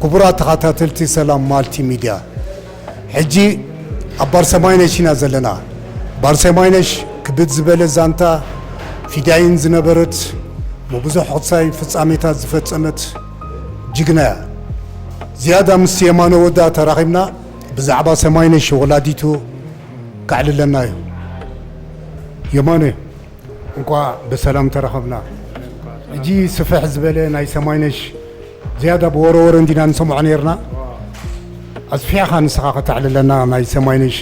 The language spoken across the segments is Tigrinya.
ክቡራት ተኸታተልቲ ሰላም ማልቲ ሚድያ፣ ሕጂ ኣብ ባርሰማይነሽ ኢና ዘለና። ባርሰማይነሽ ክብድ ዝበለ ዛንታ ፊዳይን ዝነበረት፣ ብብዙሕ ቁሳይ ፍጻሜታት ዝፈጸመት ጅግና እያ። ዝያዳ ምስ የማነ ወዳ ተራኺብና ብዛዕባ ሰማይነሽ ወላዲቱ ከዕልለና እዩ። የማነ፣ እንኳዕ ብሰላም ተራኸብና። ሕጂ ስፍሕ ዝበለ ናይ ሰማይነሽ ዝያዳ ብወረወረ እንዲና ንሰምዖ ነይርና። ኣስፊሕኻ ንስኻ ከተዕልለና ናይ ሰማይነሽ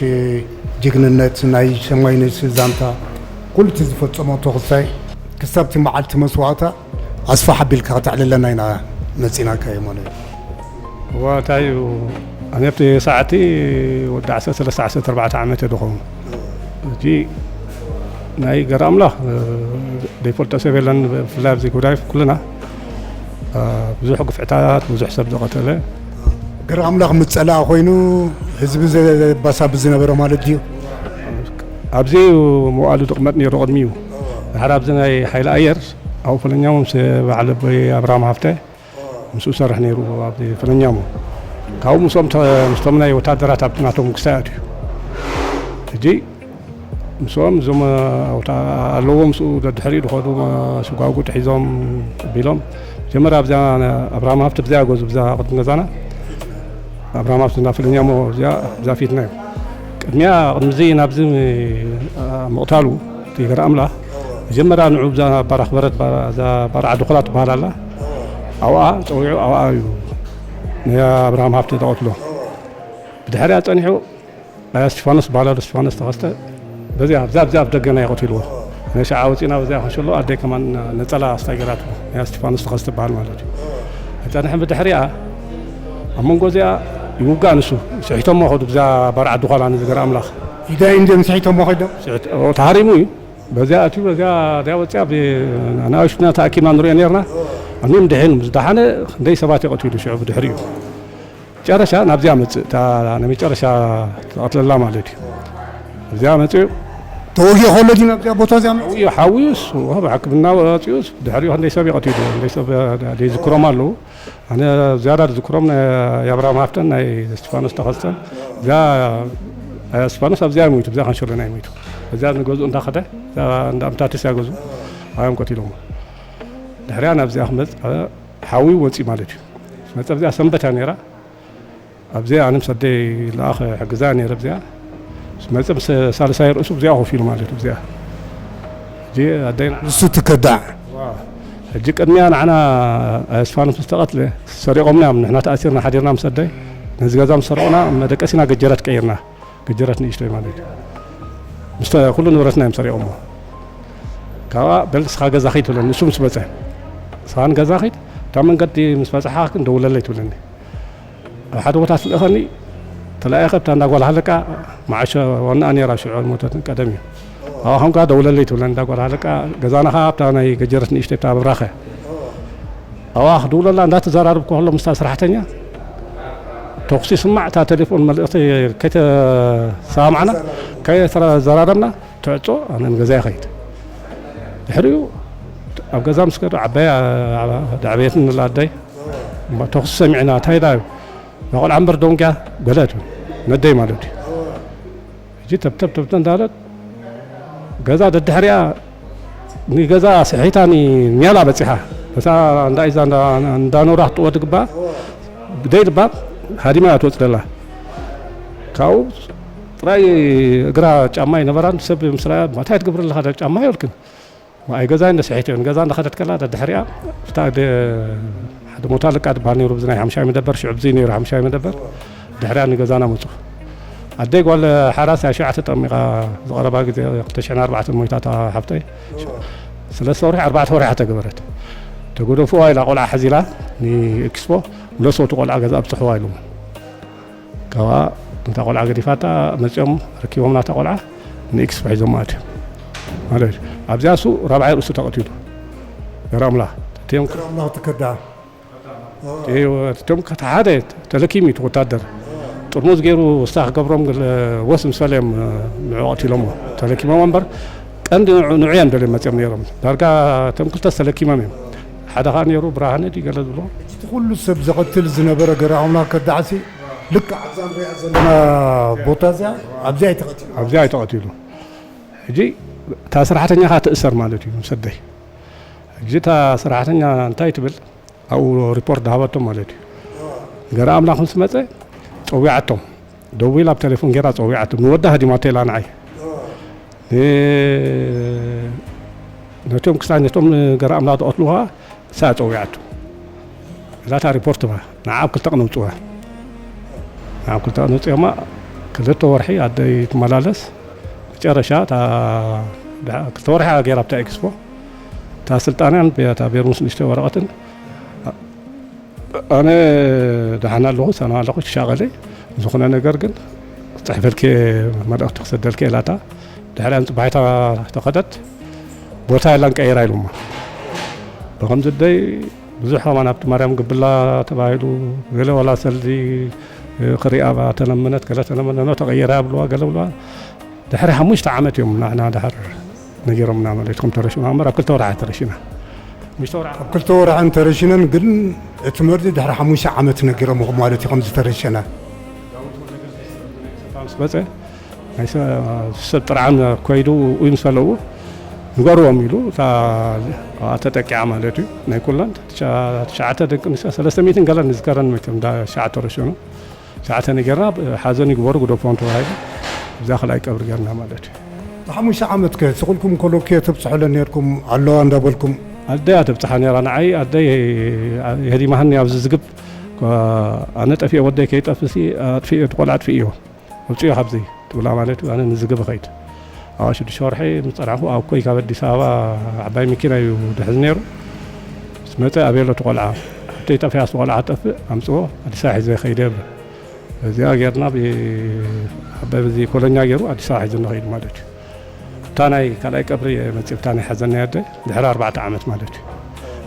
ጅግንነት፣ ናይ ሰማይነሽ ዛንታ፣ ኩሉ እቲ ዝፈጸሞ ተኽሳይ ክሳብ እቲ መዓልቲ መስዋእታ ኣስፋሕ ኣቢልካ ከተዕልለና ኢና መጺናካ የማነ። እዋ፣ እንታይ እዩ፣ ኣነ ኣብቲ ሰዓቲ ወዲ ዓሰርተ ሰለስተ ዓሰርተ ኣርባዕተ ዓመት እየ ዝኸውን። እቲ ናይ ገረ ኣምላኽ፣ እ፣ ዘይፈልጦ ሰብ የለን። ብፍላይ ኣብዚ ጉዳይ ኩልና፣ እ፣ ብዙሕ ግፍዕታት፣ ብዙሕ ሰብ ዝቐተለ። ገረ ኣምላኽ ምስ ጸላኣ ኮይኑ ህዝቢ ዘባሳብስ ዝነበረ ማለት ድዩ? ኣብዚ እዩ መዋእሉ ዝቕመጥ ነይሩ ቅድሚኡ። ድሓር ኣብዚ ናይ ሓይሊ ኣየር ኣብኡ ፈለኛሙ ምስ በዓል ኣቦይ ኣብርሃም ሃፍተ ምስኡ ሰርሕ ነይሩ ኣብዚ ፈለኛሙ። ካብኡ ምስኦም ተ-፣ ምስቶም ናይ ወታደራት ኣብቲ ናቶም ክሳይ ኣትዩ። ሕጂ ምስኦም እዞም፣ እ፣ ኣውታ-፣ ኣለዎ ምስኡ ደድሕሪኡ ዝኸዱ፣ እ፣ ስጓጉጥ ሒዞም ቢሎም። መጀመርያ ኣብዛ ኣብርሃም ሃፍቲ ብዚኣ ገዙ፣ ብዛ ቅድሚ ገዛና ኣብርሃም ሃፍቲ እንዳ ፈለኛሞ እዚኣ፣ ብዛ ፊትና እዩ። ቅድሚያ፣ ቅድሚ እዚ ናብዚ፣ እ፣ ምቕታሉ እቲ ገረ ኣምላኽ፣ መጀመርያ ንዑ ብዛ ባራኽ በረት፣ ባራ-፣ እዛ ባርዓ ድኾላ ትበሃል ኣላ። ኣብኣ ጸዊዑ፣ ኣብኣ እዩ ናይ ኣብርሃም ሃፍቲ ተቐትሎ። ብድሕሪኣ ጸኒሑ ኣያ እስቲፋኖስ በሃላ፣ እስቲፋኖስ ተኸስተ፣ በዚኣ፣ ኣብዛ፣ ኣብዛ ኣብ ደገና እዩ ቀቲልዎ። ናይ ሸዓ ወፂና በዚኣ ክንሸሎ ኣደይ ከማን ነፀላ ኣስታጊራትዎ። ኣያ እስቲፋኖስ ተኸስተ በሃል ማለት እዩ። ኣይፀንሐን ብድሕሪኣ፣ ኣብ መንጎ እዚኣ ይውጋእ ንሱ። ስሒቶሞ ከዱ ብዛ ባርዓ ድዃላ ንዝገር ኣምላኽ። ኢዳይ እንድዮም ስሒቶሞ ከዶም? ስሒት-፣ ኦ፣ ተሃሪሙ እዩ። በዚኣ ኣትዩ፣ በዚኣ፣ እዚኣ ወፂኣ፣ ብ-፣ ኣናእሽቱና ተኣኪብና ንሪኦ ነርና። ኣንም ድሒኑ፣ ምስ ደሓነ ክንደይ ሰባት እዩ ቀቲሉ ሽዑ ብድሕሪኡ። መጨረሻ ናብዚኣ መጽእ፣ እታ ናይ መጨረሻ ትቐትለላ ማለት እዩ። ኣብዚኣ መጽኡ ተወጊኡ ከሎ ድዩ ናብዚኣ ቦታ እዚኣ መጽኡ? ሓውዩ፣ ሓውዩስ፣ ወሃብ ሕክምና ወጺኡስ፣ ድሕሪኡ ክንደይ ሰብ እዩ ቀቲሉ፣ ክንደይ ሰብ ዘይዝክሮም ኣለዉ። ኣነ ዝያዳ ዝዝክሮም ናይ ኣብርሃም ሃፍተን ናይ እስቲፋኖስ ተኸስተን። እዛ እስቲፋኖስ ኣብዚኣ ሞይቱ፣ ኣብዚኣ ካንሸሎና እዩ ሞይቱ። እዚኣ ንገዝኡ እንዳኸደ፣ እዛ እንዳ ኣምታትስ እያ ገዝኡ፣ ኣብኦም ቀቲሎሞ። ድሕሪኣ ናብዚኣ ክመጽእ ሓውዩ ወጺኡ ማለት እዩ። መጸ ኣብዚኣ ሰንበት እያ ነይራ። ኣብዚ ኣነ ምስ ኣደይ ለኣኸ ሕግዛ ነይረ። ኣብዚኣ ምስ መጸ ምስ ሳልሳይ ርእሱ ኣብዚኣ ኮፍ ኢሉ ማለት እዩ። ኣብዚኣ ሕጂ ኣደይ ንዓ-፣ ንሱ ትከዳዕ። ዋ፣ ሕጂ ቅድሚያ ንዓና ኣስፋኖስ ምስ ተቐትለ ሰሪቖምና እዮም። ንሕና ተኣሲርና ሓዲርና ምስ ኣደይ ነዚ ገዛ ምስ ሰረቑና መደቀሲና ገጀረት ቀይርና። ገጀረት ንእሽቶይ ማለት እዩ። ምስተ-፣ ኩሉ ንብረትና እዮም ሰሪቖሞ። ካብኣ በል ንስኻ ገዛ ኺድ ትብለኒ፣ ንሱ ምስ መጸ። ንስኻ ንገዛ ኺድ፣ እታ መንገዲ ምስ በጻሕኻ ግን ደውለለይ ትብለኒ። ኣብ ሓደ ቦታ ትልእኸኒ፣ ተላኢኸ ብታ እንዳ ጓል ሃለቃ መዓሾ ዋናኣ ነይራ ሽዑ ሞተት ቀደም እዩ። ኣብኣ ኸንካ ደውለለይ ትብለኒ፣ እንዳ ጓል ሃለቃ ገዛና ኸኣ ኣብታ ናይ ገጀረት ንእሽተይ ብታ ብራኸ። ኣብኣ ክድውለላ እንዳተዘራረብኩ ከሎ ምስታ ሰራሕተኛ ተኹሲ ይስማዕ፣ እታ ቴሌፎን መልእኽቲ ከይተሰማማዕና፣ ከይተዘራረብና ትዕጾ፣ ኣነ ንገዛይ ኸይድ። ድሕሪኡ ኣብ ገዛ ምስ ከዱ ዓባይ ደዕበየትኒ ኣላ ኣደይ። እሞ ተኹሲ ሰሚዕና፣ እንታይ ኢላ እዩ? እዛ ቆልዓ እምበር ደንጉያ ገለ ትብል፣ ነደይ ማለት እዩ። ሕጂ ተብተብ ተብተብ እንዳለት ገዛ ደድሕሪኣ ንገዛ ስሒታ ኒ-፣ ኒያላ በጺሓ። በታ እንዳ ኢዛ እንዳ፣ እንዳ ኖራ ክትጥወ ትግባኣ ብደይ ልባ ሃዲማ እያ ትወጽእ ዘላ። ካብኡ ጥራይ እግራ ጫማ ኣይነበራን። ሰብ ምስ ረኣያ፣ "እንታይ ትገብሪ ኣለኻ ዳ ጫማ?" ኣይበልክን። ኣይ ገዛይ እንደ ስሒት እዮን። ገዛ እንዳኸደት ከላ ደድሕሪኣ፣ እታ ደ-፣ ሓደ ሞታ ልቃ ትበሃል ነይሩ፣ ብዚ ናይ ሓምሻይ መደበር፣ ሽዑ ብዚ ነይሩ ሓምሻይ መደበር፣ ድሕሪኣ ንገዛና መጹ። ኣደይ ጓል ሓራስ እያ፣ ሸውዓተ ጠሚቓ ዝቐረባ ግዜ፣ ክልተ ሽሕን ኣርባዕተን ሞይታ እታ ሓብተይ። ሰለስተ ወርሒ፣ ኣርባዕተ ወርሒ ተገበረት። ተገደፍዋ ኢላ ቆልዓ ሓዚላ ንኤክስፖ፣ ምለሶ እቲ ቆልዓ ገዛ ኣብጽሕዋ ኢሎም። ካብኣ ነታ ቆልዓ ገዲፋታ መጺኦም ረኪቦም ናታ ቆልዓ ንኤክስፖ ሒዞም ኣትዮም። ማለት እዩ። ኣብዚኣ እሱ ራብዓይ ርእሱ ተቐቲሉ። ገረ ኣምላኽ። እቲኦም ገረ ኣምላኽ ትከዳ። እቲኦም ከታ ሓደ ተለኪሙ እዩ እቲ ወታደር። ጥርሙዝ ገይሩ ስታ ክገብሮም ገለ ወስ ምስ በለ እዮም ንዑ ቀቲሎሞ። ተለኪሞም እምበር ቀንዲ ንዑ፣ ንዑ እዮም ደልዮም መጺኦም ነይሮም። ዳርጋ እቶም ክልተስ ተለኪሞም እዮም። ሓደ ኸዓ ነይሩ ብርሃነ ድዩ ገለ ዝብሎ። እቲ ኩሉ ሰብ ዘቐትል ዝነበረ ገረ ኣምላኽ ከዳዕሲ ልክዕ ኣብዛ ንሪኣ ዘለና ቦታ እዚኣ ኣብዚኣ እዩ ተቐቲሉ። ኣብዚኣ እዩ ተቐቲሉ። ሕጂ እታ ሰራሕተኛ ኸዓ ትእሰር ማለት እዩ ምስ ኣደይ። ሕጂ እታ ሰራሕተኛ እንታይ ትብል? ኣብኡ ሪፖርት ዝሃበቶ ማለት እዩ። ገረ ኣምላኽ ምስ መጸ ጸዊዓቶም። ደዊላ ኣብ ቴሌፎን ገይራ ጸዊዓቶም። ንወዳ ሃዲማቶ ኢላ ንዓይ። እ፣ ነቶም ክሳብ ነቶም ገረ ኣምላኽ ዝቐትሉ ኸዓ ንሳ ጸዊዓቶ። እዛ እታ ሪፖርት ትባ ንዓ ኣብ ክልተ ቀን ኣውጽዋ። ንዓ ኣብ ክልተ ቀን ኣውጽኦማ። ክልተ ወርሒ ኣደይ ትመላለስ። መጨረሻ እታ ድሓ-፣ ክልተ ወርሒ ገይራ ኣብታ ኤክስፖ። እታ ስልጣንያን እታ ቤርሙስ ንእሽተይ ወረቐትን ኣነ ደሓን ኣለኹ፣ ሰላም ኣለኹ፣ ትሻቐለ። ዝኾነ ነገር ግን ክጽሕፈልኪ መልእኽቲ ክሰደልኪ ኢላታ። ድሕሪኣን ጽባሒታ ተኸደት። ቦታ የላን ቀይራ ኢሉማ። ብኸምዚ ደይ ብዙሕ ከማን ኣብቲ ማርያም ግብላ ተባሂሉ ገለ ዋላ ሰልዲ ክሪኣ ተለመነት፣ ገለ ተለመነ፣ ኖ ተቐይራ ብልዋ፣ ገለ ብልዋ። ድሕሪ ሓሙሽተ ዓመት እዮም ንዓና ድሓር ነጊሮምና ማለት ከም ተረሽና እምበር ኣብ ክልተ ወርሒ ተረሽና። ሓሙሽተ ወርሒ ኣብ ክልተ ወርሒ እንተረሽነን ግን እቲ መርዚ ድሕሪ ሓሙሽተ ዓመት ነጊሮምኹም ማለት እዩ ከም ዝተረሸነ። ምስ መጸ ናይ ሰ-፣ ሰብ ጥርዓን ኮይዱ እዩ ምስ በለዎ ንገርዎም ኢሉ እታ ተጠቂዓ ማለት እዩ። ናይ ኩለን ትሽዓ-፣ ትሽዓተ ደቂ ኣንስትዮ ሰለስተ ሚእትን ገለን ዝዝከረን መቸም እንዳ ትሽዓተ ረሸኑ። ትሽዓተ ነጊርና ሓዘን ይግበሩ ግደፎም ተባሂሉ እዛ ካልኣይ ቀብሪ ገርና ማለት እዩ። ብሓሙሽተ ዓመት ከ ስቑልኩም ከሎ ከ ተብጽሑለን ነርኩም ኣለዋ እንዳበልኩም? ኣደይ ኣተብጽሓ ነራ ንዓይ ኣደይ የህዲማህኒ ኣብዚ ዝግብ ኣነ ጠፊኤ ወደይ ከይጠፍሲ ኣጥፊኤ እቲ ቆልዓ ኣጥፊእዮ። ውፅዮ ካብዚ ትብላ ማለት እዩ። ኣነ ንዝግብ ኸይድ ኣብ ሽዱሽተ ወርሒ ምስ ፀናሕኩ ኣብ ኮይ ካብ ኣዲስ ኣበባ ዓባይ መኪና እዩ ድሕዝ ነይሩ። ምስ መፀ ኣበሎ እቲ ቆልዓ ሓብተይ ጠፊኣ፣ እቲ ቆልዓ ጠፍእ ኣምፅኦ ኣዲስ ኣበባ ሒዘ ኸይደ ይብል። እዚኣ ጌርና ብ-፣ ዓባይ በዚ ኮለኛ ገይሩ ኣዲስ ኣበባ ሒዙ ንኸይድ ማለት እዩ። እታ ናይ ካልኣይ ቀብሪ መፂእ፣ እታ ናይ ሓዘን ናይ ኣደ ድሕሪ ኣርባዕተ ዓመት ማለት እዩ።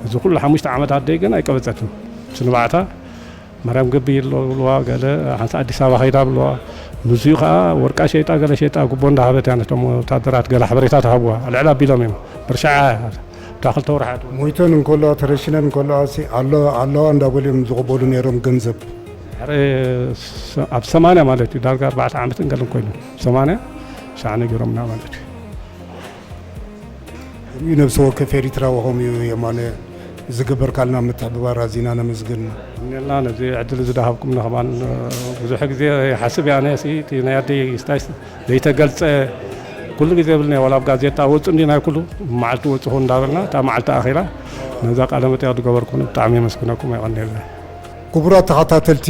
እዚ ኩሉ ሓሙሽተ ዓመት ኣደይ ግን ኣይቀበፀትን። ስንባዕታ ማርያም ግቢ ኣሎ ብልዋ፣ ገለ ሓንሳ ኣዲስ ኣበባ ኸይዳ ብልዋ። ንዚኡ ኸዓ ወርቃ ሸይጣ፣ ገለ ሸይጣ፣ ጉቦ እንዳሃበት እያ ነቶም ወታደራት ገለ ሓበሬታ ትሃብዋ። ኣልዕል ኣቢሎም እዮም። ብርሻዓ እታ ክልተ ወርሓት። ሞይተን እንከለዋ፣ ተረሽነን እንከለዋ ሲ ኣሎ-፣ ኣለዋ እንዳበሉ እዮም ዝቕበሉ ነይሮም ገንዘብ። ድሕሪ ስ-፣ ኣብ ሰማንያ ማለት እዩ፣ ዳርጋ ኣርባዕተ ዓመትን ገለን ኮይኑ፣ ሰማንያ ሻዕ ነጊሮምና ማለት እዩ። ከምኡ ነብሲ ወከፍ ኤሪትራዊ ከምኡ እዩ የማነ፣ ዝገበርካልና ምትሕብባር ኣዚና ነመስግን። እኔልና ነዚ ዕድል እዚ ዳሃብኩምና ከማን ብዙሕ ግዜ ይሓስብ እየ ኣነ ሲ እቲ ናይ ኣደይ ስታይስ ዘይተገልጸ ኩሉ ግዜ የብልኒ ዋላ ኣብ ጋዜጣ ወጹ እንዲ ናይ ኩሉ መዓልቲ ወጹኹ እንዳበልና እታ መዓልቲ ኣኺላ ነዛ ቃለ መጠይቕ ዝገበርኩምኒ ብጣዕሚ የመስግነኩም፣ የቐንየልና። ክቡራት ተኸታተልቲ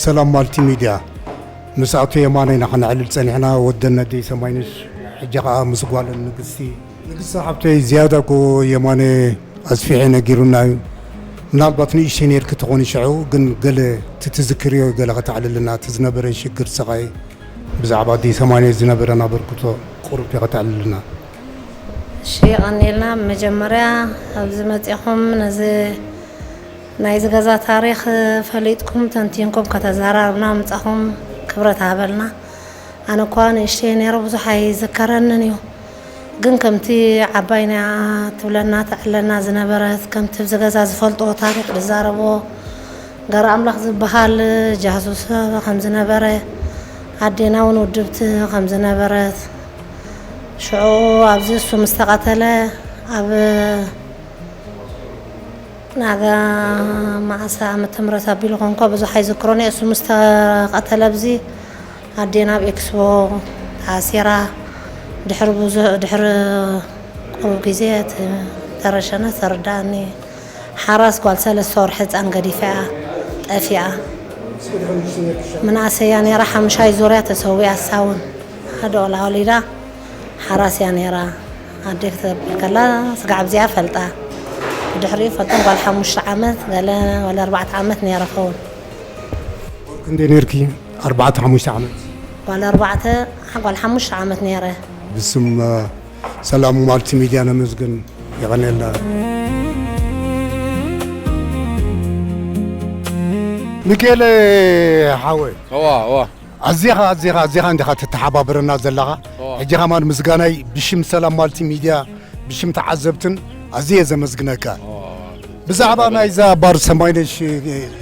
ሰላም ማልቲ ሚድያ፣ ምስ ኣቶ የማነ ኢና ከነዕልል ጸኒሕና፣ ወደን ኣደይ ሰማይንሽ፣ ሕጂ ኸኣ ምስ ጓለን ንግስቲ። ንግስቲ ሓብተይ፣ ዝያዳ እኮ የማነ ኣስፊሐ ነጊሩና እዩ። ምናልባት ንእሽተይ ነይርኪ ትኾኒ ሽዑ፣ ግን ገለ እቲ ትዝክርዮ ገለ ከተዕልልና፣ እቲ ዝነበረ ሽግር ስቓይ፣ ብዛዕባ ኣደይ ሰማይንሽ ዝነበረን ኣበርክቶ ቁሩብ ከተዕልልና። እሺ፣ የቐንየልና። ብመጀመርያ ኣብዚ መጺኹም ነዚ ናይዚ ገዛ ታሪኽ ፈሊጥኩም ተንቲንኩም ከተዘራርብና ምጻኹም ክብረት ሃበልና። ኣነ እኳ ንእሽተይ ነይረ ብዙሕ ኣይዝከረንን እዩ። ግን ከምቲ ዓባይና ትብለና ተዕለና ዝነበረት፣ ከምቲ ኣብዚ ገዛ ዝፈልጦ ታሪኽ ዝዛረቦ ገረ ኣምላኽ ዝበሃል ጃሱስ ከም ዝነበረ፣ ኣዴና እውን ውድብቲ ከም ዝነበረት፣ ሽዑ ኣብዚ እሱ ምስ ተቐተለ ኣብ ናጋ መዓስ ዓመተ ምህረት ኣቢሉ ኮንኳ ብዙሕ ኣይዝክሮን እየ። እሱ ምስ ተቐተለ ኣብዚ ኣዴና ኣብ ኤክስፖ ተኣሲራ ድሕሪ ብዙሕ፣ ድሕሪ ቁሩብ ግዜ ተ-፣ ተረሸነት ተረዳእኒ። ሓራስ ጓል ሰለስተ ወርሒ ህፃን ገዲፋ እያ ጠፊኣ። ምንኣሰያ ነይራ ሓምሻይ ዙርያ ተሰዊኣ እሳ እውን ሓደ ቆልዓ ወሊዳ ሓራስ እያ ነይራ። ኣደ ክትብል ከላ ስጋዕ ኣብዚኣ ፈልጣ። ብድሕሪኡ ፈልጦም ጓል ሓሙሽተ ዓመት ገለ ወላ ኣርባዕተ ዓመት ነይረ ኸውን። ክንደይ ነይርኪ? ኣርባዕተ ሓሙሽተ ዓመት? ጓል ኣርባዕተ፣ ጓል ሓሙሽተ ዓመት ነይረ። ብስም ሰላም ማልቲ ሚድያ ነመስግን። የቐንየልና። ሚካኤል ሓወይ፣ እዋ፣ እዋ። ኣዚኻ፣ ኣዚኻ፣ ኣዚኻ እንዲኻ ትተሓባበረና ዘለኻ። እዋ። ሕጂ ኸማን ምስጋናይ ብሽም ሰላም ማልቲ ሚድያ፣ ብሽም ተዓዘብትን ኣዝየ ዘመስግነካ። እዋ። ብዛዕባ ናይዛ ባር ሰማይነሽ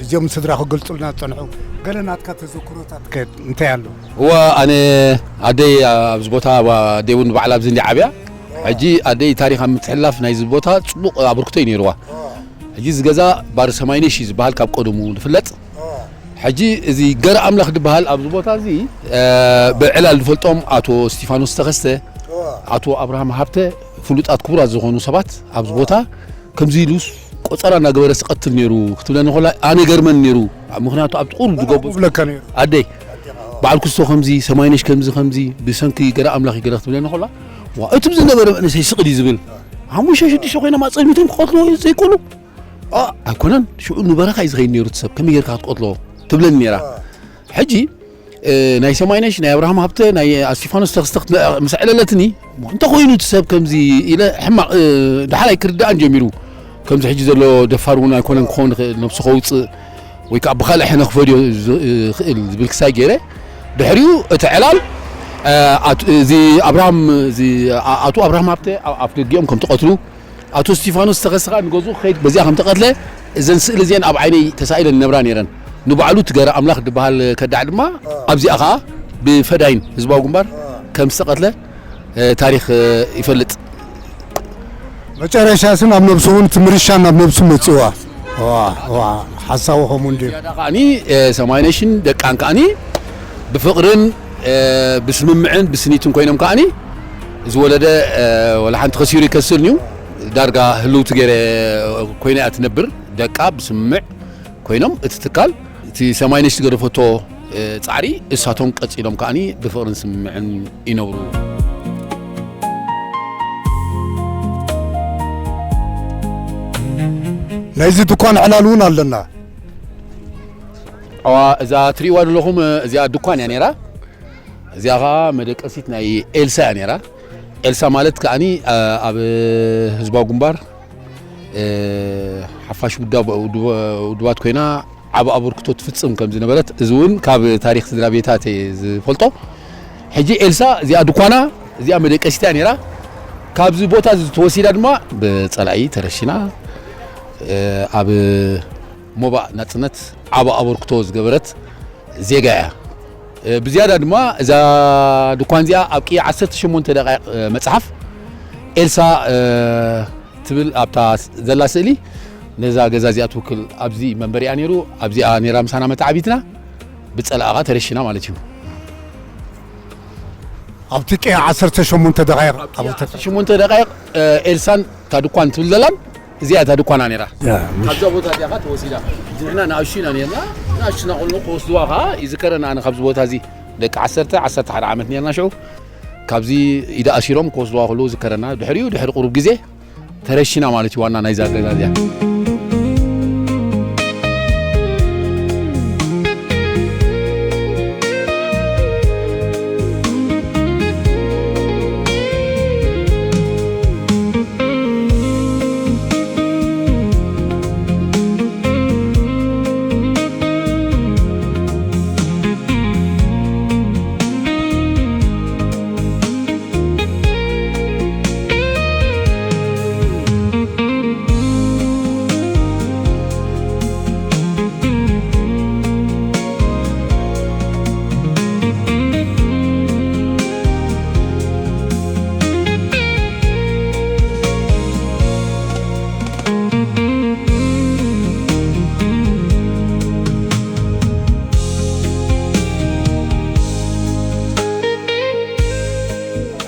እዚኦም ስድራ ክገልጹልና ዝጸንሑ ገለ ናትካ ተዘክሮታት ከ እንታይ ኣሎ? እዋ ኣነ ኣደይ ኣብዚ ቦታ እዋ ኣደይ እውን ባዕላ ኣብዚ እንዲ ዓብያ። ሕጂ ኣደይ ታሪኽ ኣብ ምትሕልላፍ ናይዚ ቦታ ጽቡቕ ኣበርክቶ እዩ ነይርዋ። ሕጂ እዚ ገዛ ባር ሰማይነሽ እዩ ዝበሃል ካብ ቀደሙ ዝፍለጥ። ሕጂ እዚ ገረ ኣምላኽ ዝበሃል ኣብዚ ቦታ እዚ ብዕላል ዝፈልጦም ኣቶ እስቲፋኖስ ተኸስተ፣ ኣቶ ኣብርሃም ሃብተ ፍሉጣት ክቡራት ዝኾኑ ሰባት ኣብዚ ቦታ ከምዚ ኢሉስ ቆጸራ እናገበረ ስቀትል ነይሩ ክትብለኒ ከላ ኣነ ገርመን ነይሩ። ምኽንያቱ ኣብቲ ቁሩብ ዝገብሩ ክብለካ ነይሩ። ኣደይ በዓል ክስቶ ከምዚ ሰማይነሽ ከምዚ ከምዚ ብሰንኪ ገረ ኣምላኽ ይገለ ክትብለኒ ከላ ዋ እቲ ዝነበረ መንእሰይ ስቕ ድዩ ዝብል ሓሙሽተ ሽዱሽተ ኮይኖም ኣጸሚቶም ክቐትልዎ ዘይኮኑ ኣይኮነን ሽዑ ንበረኻ እዩ ዝኸይድ ነይሩ እቲ ሰብ ከመይ ጌርካ ክትቀትሎ ትብለኒ ነይራ። ሕጂ ናይ ሰማይነሽ ናይ ኣብርሃም ሃብተ ናይ ኣስቲፋኖስ ተክስተ ምስ ዕለለትኒ እንተኮይኑ እቲ ሰብ ከምዚ ኢለ ሕማቕ ድሓላይ ክርዳእን ጀሚሩ። ከምዚ ሕጂ ዘሎ ደፋር እውን ኣይኮነን ክኸውን ይኽእል ነብሱ ከውፅእ ወይ ከዓ ብካልእ ሕነ ክፈድዮ ዝኽእል ዝብል ክሳይ ገይረ ድሕሪኡ እቲ ዕላል እዚ ኣብርሃም ኣቶ ኣብርሃም ሃብተ ኣፍ ደጊኦም ከም ተቐትሉ ኣቶ እስቲፋኖስ ተኸስኻ ንገዝኡ ክኸይድ በዚኣ ከም ተቐትለ እዘን ስእሊ እዚአን ኣብ ዓይነይ ተሳኢለን ነብራ ነይረን። ንባዕሉ እቲ ገረ ኣምላኽ ዝበሃል ከዳዕ ድማ ኣብዚኣ ከዓ ብፈዳይን ህዝባዊ ግንባር ከም ዝተቐትለ ታሪኽ ይፈልጥ። መጨረሻ ስን ኣብ ነብሱ እውን እቲ ምርሻን ናብ ነብሱ መፅዋ ሓሳቡ ከምኡ እንዲ ዝያዳ ከዓኒ ሰማይነሽን ደቃን ከዓኒ ብፍቕርን ብስምምዕን ብስኒትን ኮይኖም ከዓኒ ዝወለደ ወላ ሓንቲ ከሲሩ ይከስርን እዩ። ዳርጋ ህልውቲ ገይረ ኮይና እያ ትነብር። ደቃ ብስምምዕ ኮይኖም እቲ ትካል እቲ ሰማይነሽ ዝገደፈቶ ጻዕሪ እሳቶም ቀጺሎም ከዓኒ ብፍቕርን ስምምዕን ይነብሩ። ናይዚ ድኳን ዕላል እውን ኣለና። እዋ እዛ ትሪእዋ ዘለኹም እዚኣ ድኳን እያ ነይራ። እዚኣ ኸዓ መደቀሲት ናይ ኤልሳ እያ ነይራ። ኤልሳ ማለት ከዓኒ ኣብ ህዝባዊ ግንባር ሓፋሽ ውዳብ ውድባት ኮይና ዓብ ኣበርክቶ ትፍጽም ከም ዝነበረት እዚ እውን ካብ ታሪኽ ስድራ ቤታት እየ ዝፈልጦ። ሕጂ ኤልሳ እዚኣ ድኳና እዚኣ መደቀሲታ ነይራ። ካብዚ ቦታ እዚ ተወሲዳ ድማ ብጸላኢ ተረሽና ኣብ ሞባእ ናጽነት ዓብ ኣበርክቶ ዝገበረት ዜጋ እያ። ብዝያዳ ድማ እዛ ድኳን እዚኣ ኣብ ቅያ ዓሰርተ ሸሞንተ ደቃይቕ መጽሓፍ ኤልሳ ትብል ኣብታ ዘላ ስእሊ ነዛ ገዛ እዚኣ ትውክል። ኣብዚ መንበሪኣ ነይሩ፣ ኣብዚኣ ነይራ ምሳና መተዓቢትና፣ ብጸላእኻ ተረሽና ማለት እዩ። ኣብቲ ቅያ ዓሰርተ ሸሞንተ ደቃይቕ ኣብ ዓሰርተ ሸሞንተ ደቃይቕ ኤልሳን እታ ድኳን ትብል ዘላን እዚኣ እታ ድኳና ነይራ። ካብዛ ቦታ እዚኣ ከዓ ተወሲዳ። ንሕና ንኣሽቱ ኢና ነርና። ንኣሽቱ እናቆልዑ ክወስድዋ ከዓ ይዝከረና። ኣነ ካብዚ ቦታ እዚ ደቂ ዓሰርተ፣ ዓሰርተ ሓደ ዓመት ነርና ሽዑ። ካብዚ ኢዳ ኣሲሮም ክወስድዋ ከለዉ ዝከረና። ድሕሪኡ ድሕሪ ቁሩብ ግዜ ተረሺና ማለት እዩ ዋና ናይዛ ገዛ እዚኣ።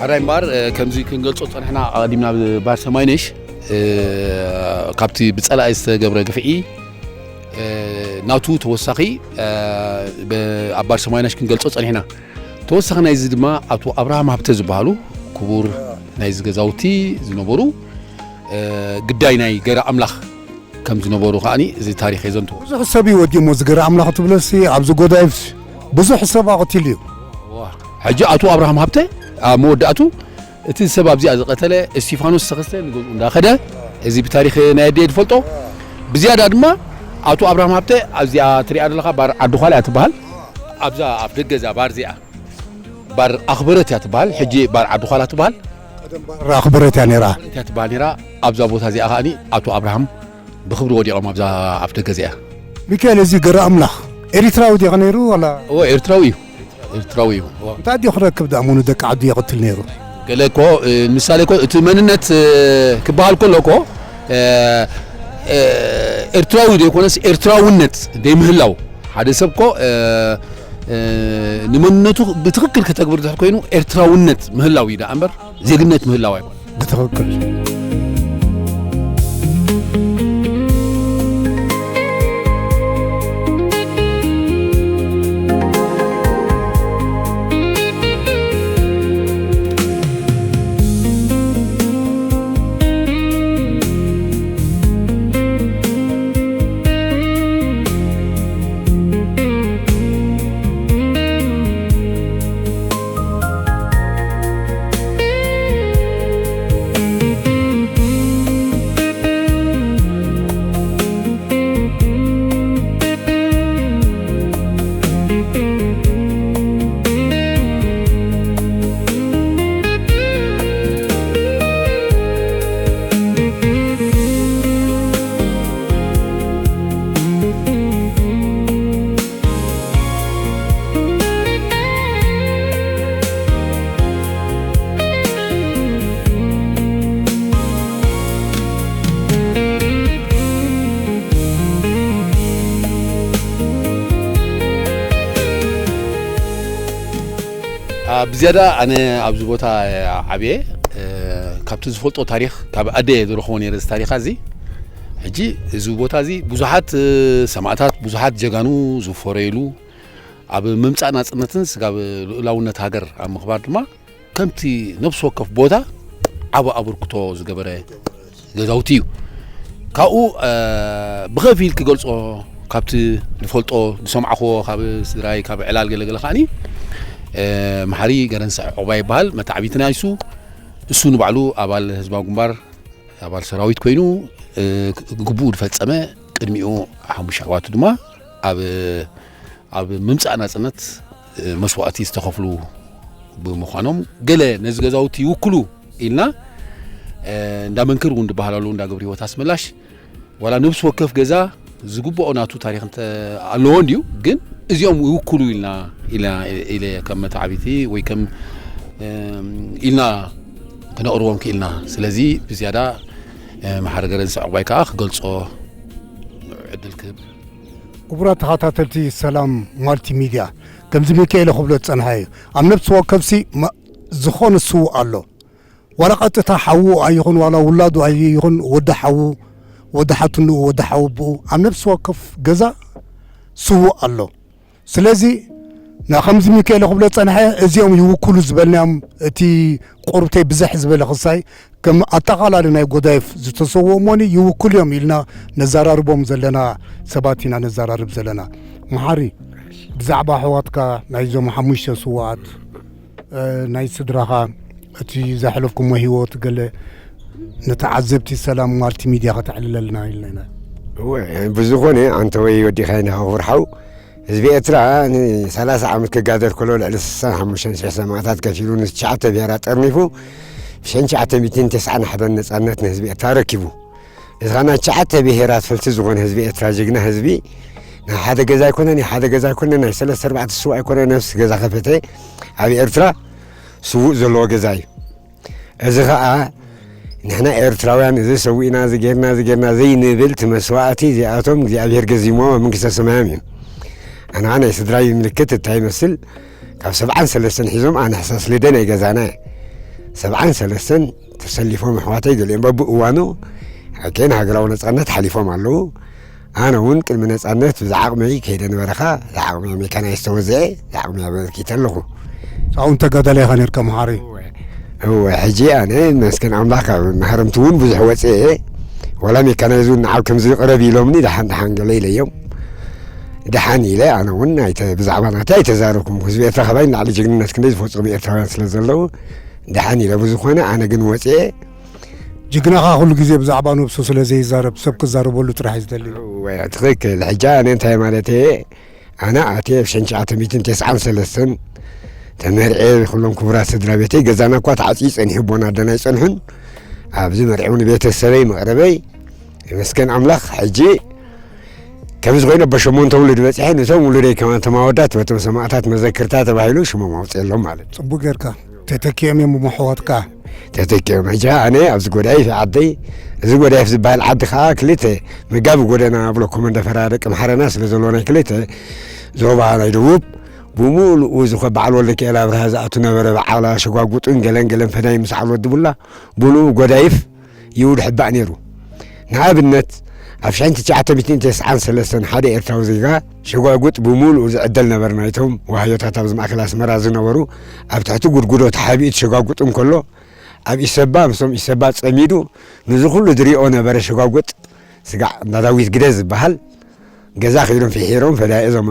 ሓራይ እምበኣር ከምዚ ክንገልጾ ጸንሕና ኣቐዲምና ብባር ሰማይነሽ ካብቲ ብጸላኢ ዝተገብረ ግፍዒ ናቱ ተወሳኺ ኣብ ባር ሰማይነሽ ክንገልጾ ጸኒሕና። ተወሳኺ ናይዚ ድማ ኣቶ ኣብርሃም ሃብተ ዝበሃሉ ክቡር ናይዚ ገዛውቲ ዝነበሩ ግዳይ ናይ ገረ ኣምላኽ ከም ዝነበሩ ከዓኒ እዚ ታሪኽ የዘንትዎ። ብዙሕ ሰብ እዩ ወዲሞ ዝገረ ኣምላኽ ትብለሲ ኣብዚ ጎዳይፍ ብዙሕ ሰብ ኣቕቲሉ እዩ። ሕጂ ኣቶ ኣብርሃም ሃብተ ኣብ መወዳእቱ እቲ ሰብ ኣብዚኣ ዝቐተለ እስቲፋኖስ ተኸስተ ንገዝኡ እንዳኸደ እዚ ብታሪኽ ናይ ኣደይ ዝፈልጦ። ብዝያዳ ድማ ኣቶ ኣብርሃም ሃብተ ኣብዚኣ ትሪኣ ዘለኻ ባር ዓዲ ዃላ እያ ትበሃል። ኣብዛ ኣፍ ደገ እዛ ባር እዚኣ ባር ኣኽበረት እያ ትበሃል። ሕጂ ባር ዓዲ ዃላ ትበሃል። ቀደም ባር ኣኽበረት እያ ነይራ። ኣኽበረት እያ ትበሃል ነይራ። ኣብዛ ቦታ እዚኣ ከዓኒ ኣቶ ኣብርሃም ብኽብሪ ወዲቖም ኣብዛ ኣፍ ደገ እዚኣ። ሚካኤል፣ እዚ ገረ ኣምላኽ ኤሪትራዊ ዲኻ ነይሩ ዋላ? እዎ፣ ኤርትራዊ እዩ። ኤርትራዊ እዩ። እዎ። እንታይ ድዩ ክረክብ ደኣ ምኑ ደቂ ዓዱ የቕትል ነይሩ? ገለ እኮ፣ እ፣ ምሳሌ እኮ እቲ መንነት፣ እ፣ ክበሃል ከሎ እኮ፣ እ፣ እ፣ ኤርትራዊ ዘይኮነስ ኤርትራውነት ዘይምህላው። ሓደ ሰብ እኮ፣ እ፣ እ፣ ንመንነቱ ብትኽክል ከተግብር ድሕር ኮይኑ ኤርትራውነት ምህላው እዩ ደኣ እምበር ዜግነት ምህላው ኣይኮነን። ብትኽክል። ብዝያዳ ኣነ ኣብዚ ቦታ ዓብየ፣ ካብቲ ዝፈልጦ ታሪኽ ካብ ኣደ ዝረኽቦ ነይረ እዚ ታሪኻ እዚ። ሕጂ እዚ ቦታ እዚ ብዙሓት ሰማእታት፣ ብዙሓት ጀጋኑ ዝፈረይሉ፣ ኣብ ምምፃእ ናፅነትን ስጋብ ልኡላውነት ሃገር ኣብ ምኽባር ድማ ከምቲ ነፍሲ ወከፍ ቦታ ዓቢ ኣበርክቶ ዝገበረ ገዛውቲ እዩ። ካብኡ ብኸፊል ክገልፆ ካብቲ ዝፈልጦ ዝሰማዕኽዎ ካብ ስድራይ ካብ ዕላል ገለገለ ከዓኒ፣ መሓሪ ገረንስዕ ዑቕባይ ይበሃል። መተዓቢትና ይሱ፣ እሱ ንባዕሉ ኣባል ህዝባዊ ግንባር ኣባል ሰራዊት ኮይኑ ግቡኡ ዝፈፀመ፣ ቅድሚኡ ሓሙሽተ ኣሕዋቱ ድማ ኣብ ኣብ ምምፃእ ናፅነት መስዋእቲ ዝተኸፍሉ ብምዃኖም፣ ገለ ነዚ ገዛውቲ ይውክሉ ኢልና እንዳ መንክር እውን ዝበሃል ኣሎ፣ እንዳ ገብረ ህይወት ኣስመላሽ። ዋላ ነብሲ ወከፍ ገዛ ዝግብኦ ናቱ ታሪክ እንተ ኣለዎ እንድዩ፣ ግን እዚኦም ይውክሉ ኢልና ኢለ ከም መተዓቢቲ ወይ ከም ኢልና ክነቕርቦም ክኢልና። ስለዚ ብዝያዳ መሓሪ ገረንስዕ ዑቕባይ ከዓ ክገልፆ ዕድል ክህብ። ክቡራት ተኸታተልቲ ሰላም ማልቲ ሚድያ፣ ከምዚ ሚካኤለ ክብሎ ዝጸንሐ እዩ። ኣብ ነፍሲ ወከፍሲ ዝኾነ ስዉእ ኣሎ። ዋላ ቀጥታ ሓዉ ኣይኹን፣ ዋላ ውላዱ ኣይኹን፣ ወዲ ሓዉ፣ ወዲ ሓትንኡ፣ ወዲ ሓወቦኡ፣ ኣብ ነፍሲ ወከፍ ገዛ ስዉእ ኣሎ። ስለዚ፣ ና-፣ ከምዚ ሚካኤለ ክብሎ ዝጸንሐ፣ እዚኦም ይውክሉ ዝበልናዮም፣ እቲ ቁርብተይ ብዝሕ ዝበለ ክሳይ፣ ከም ኣጠቓላሊ ናይ ጎዳይፍ ዝተሰውኡ እሞኒ ይውክሉ እዮም ኢልና ነዘራርቦም ዘለና ሰባት ኢና ነዘራርብ ዘለና። መሓሪ፣ ብዛዕባ ኣሕዋትካ ናይዞም ሓሙሽተ ስዉኣት፣ እ፣ ናይ ስድራኻ፣ እቲ ዘሕለፍኩሞ ህይወት ገለ ንተዓዘብቲ ሰላም ማልቲ ሚድያ ከተዕልለልና ኢልና ኢና። እወ፣ ብዝኾነ ኣንተ ወይ ወዲኻ ኢና ክቡር ሓው፣ ህዝቢ ኤርትራ ንሰላሳ ዓመት ክጋደል ከሎ ልዕሊ ስሳን ሓሙሽተን ሽሕ ሰማእታት ከፊሉ ንትሽዓተ ብሄራት ጠርኒፉ ብሽሕን ትሽዓተ ሚእትን ተስዓን ሓደን ነጻነት ንህዝቢ ኤርትራ ኣረኪቡ። እዚ ኸኣ ናይ ትሽዓተ ብሄራት ፈልሲ ዝኾነ ህዝቢ ኤርትራ ጅግና ህዝቢ ናይ ሓደ ገዛ ኣይኮነን፣ ናይ ሓደ ገዛ ኣይኮነን፣ ናይ ሰለስተ ኣርባዕተ ስዉእ ኣይኮነን፣ ነፍሲ ገዛ ከፈተ ኣብ ኤርትራ ስዉእ ዘለዎ ገዛ እዩ። እዚ ኸኣ ንሕና ኤርትራውያን እዚ ሰዊእና፣ እዚ ጌርና፣ እዚ ጌርና ዘይንብል፣ እቲ መስዋእቲ እዚኣቶም እግዚኣብሄር ገዚሞም ኣብ መንግስተ ሰማዮም እዩ። ኣነ ኸኣ ናይ ስድራይ ምልክት እንታይ ይመስል፣ ካብ ሰብዓን ሰለስተን ሒዞም ኣነ ሕሳስ ልደ ናይ ገዛና እየ። ሰብዓን ሰለስተን ተሰሊፎም ኣሕዋተይ፣ ገሊኦም በብእዋኑ ኣከን ሃገራዊ ነጻነት ሓሊፎም ኣለዉ። ኣነ እውን ቅድሚ ነጻነት ብዝዓቕመይ ከይደ ነበረኻ፣ ዝዓቕመይ ሜካናይዝ ተወዘዐ፣ ዝዓቕመይ ኣበርኪተ ኣለኹ። ኣብኡ ተጋዳላይ ኢኻ ነርካ መሓሪ? እወ፣ ሕጂ ኣነ መስገን ኣምላኽ ካብ ማህረምቲ እውን ብዙሕ ወፅየ እየ። ዋላ ሜካናይዝ እውን ንዓብ ከምዚ ቅረብ ኢሎምኒ፣ ደሓን ደሓን ገለ ኢለዮም። ደሓን ኢለ ኣነ እውን ኣይተ-፣ ብዛዕባ ናተይ ኣይተዛረብኩም። ህዝቢ ኤርትራ ካባይ ንላዕሊ ጅግንነት ክንደይ ዝፈፀሙ ኤርትራውያን ስለ ዘለዉ፣ ደሓን ኢለ ብዝኾነ ኣነ ግን ወፅየ። ጅግናኻ ኩሉ ግዜ ብዛዕባ ነብሱ ስለ ዘይዛረብ፣ ሰብ ክዛረበሉ ጥራሕ እዩ ዝደሊ። እወ፣ ትኽክል። ሕጂ ኣነ እንታይ ማለት እየ? ኣነ ኣትየ ኣብ ሽሕን ትሽዓተ ሚእትን ተስዓን ሰለስተን ተመርዕየ፣ ኩሎም ክቡራት ስድራ ቤተይ፣ ገዛና እኳ ተዓጽዩ ጸኒሑ፣ ኣቦን ኣደን ኣይጸንሑን። ኣብዚ መርዕውን ቤተሰበይ፣ መቕረበይ፣ ይመስገን ኣምላኽ። ሕጂ ከምዚ ኮይኑ በሸሞንተ ውሉድ በፂሐ፣ ነቶም ውሉደይ ከማን ተማወዳት በቶም ሰማእታት መዘክርታ ተባሂሉ ሽሞም ኣውፅኤሎም ማለት እዩ። ጽቡቅ ጌርካ። ተተኪኦም እዮም እሞ ኣሕዋትካ። ተተኪኦም። ሕጂ ኣነ ኣብዚ ጎዳይፍ ዓደይ፣ እዚ ጎዳይፍ ዝበሃል ዓዲ ከዓ ክልተ መጋቢ ጎደና ብሎ ኮመንደ ፈራ ደቂ ምሓረና ስለ ዘለዎ ናይ ክልተ ዞባ ናይ ደቡብ ብምሉኡ ዝኾ በዓል ወልደ ኪኤል ኣብርሃ ዝኣቱ ነበረ። በዓላ ሸጓጉጥን ገለን ገለን ፈዳይ ምስ ዓል ወዲ ቡላ ብምሉኡ ጎዳይፍ ይውድ ሕባእ ነይሩ። ንኣብነት ኣብ ሽሕን ትሽዓተ ሚእትን ተስዓን ሰለስተን ሓደ ኤርትራዊ ዜጋ ሸጓጉጥ ብምሉኡ ዝዕደል ነበር። ናይቶም ዋህዮታት ኣብዚ ማእከል ኣስመራ ዝነበሩ ኣብ ትሕቲ ጉድጉዶ ተሓቢኡ ሸጓጉጥ እንከሎ ኣብ ኢሰባ ምስቶም ኢሰባ ጸሚዱ ንዚ ኩሉ ዝሪኦ ነበረ። ሸጓጉጥ ስጋዕ እንዳ ዳዊት ግደ ዝበሃል ገዛ ከይዶም ፍሒሮም ፈዳይ እዞም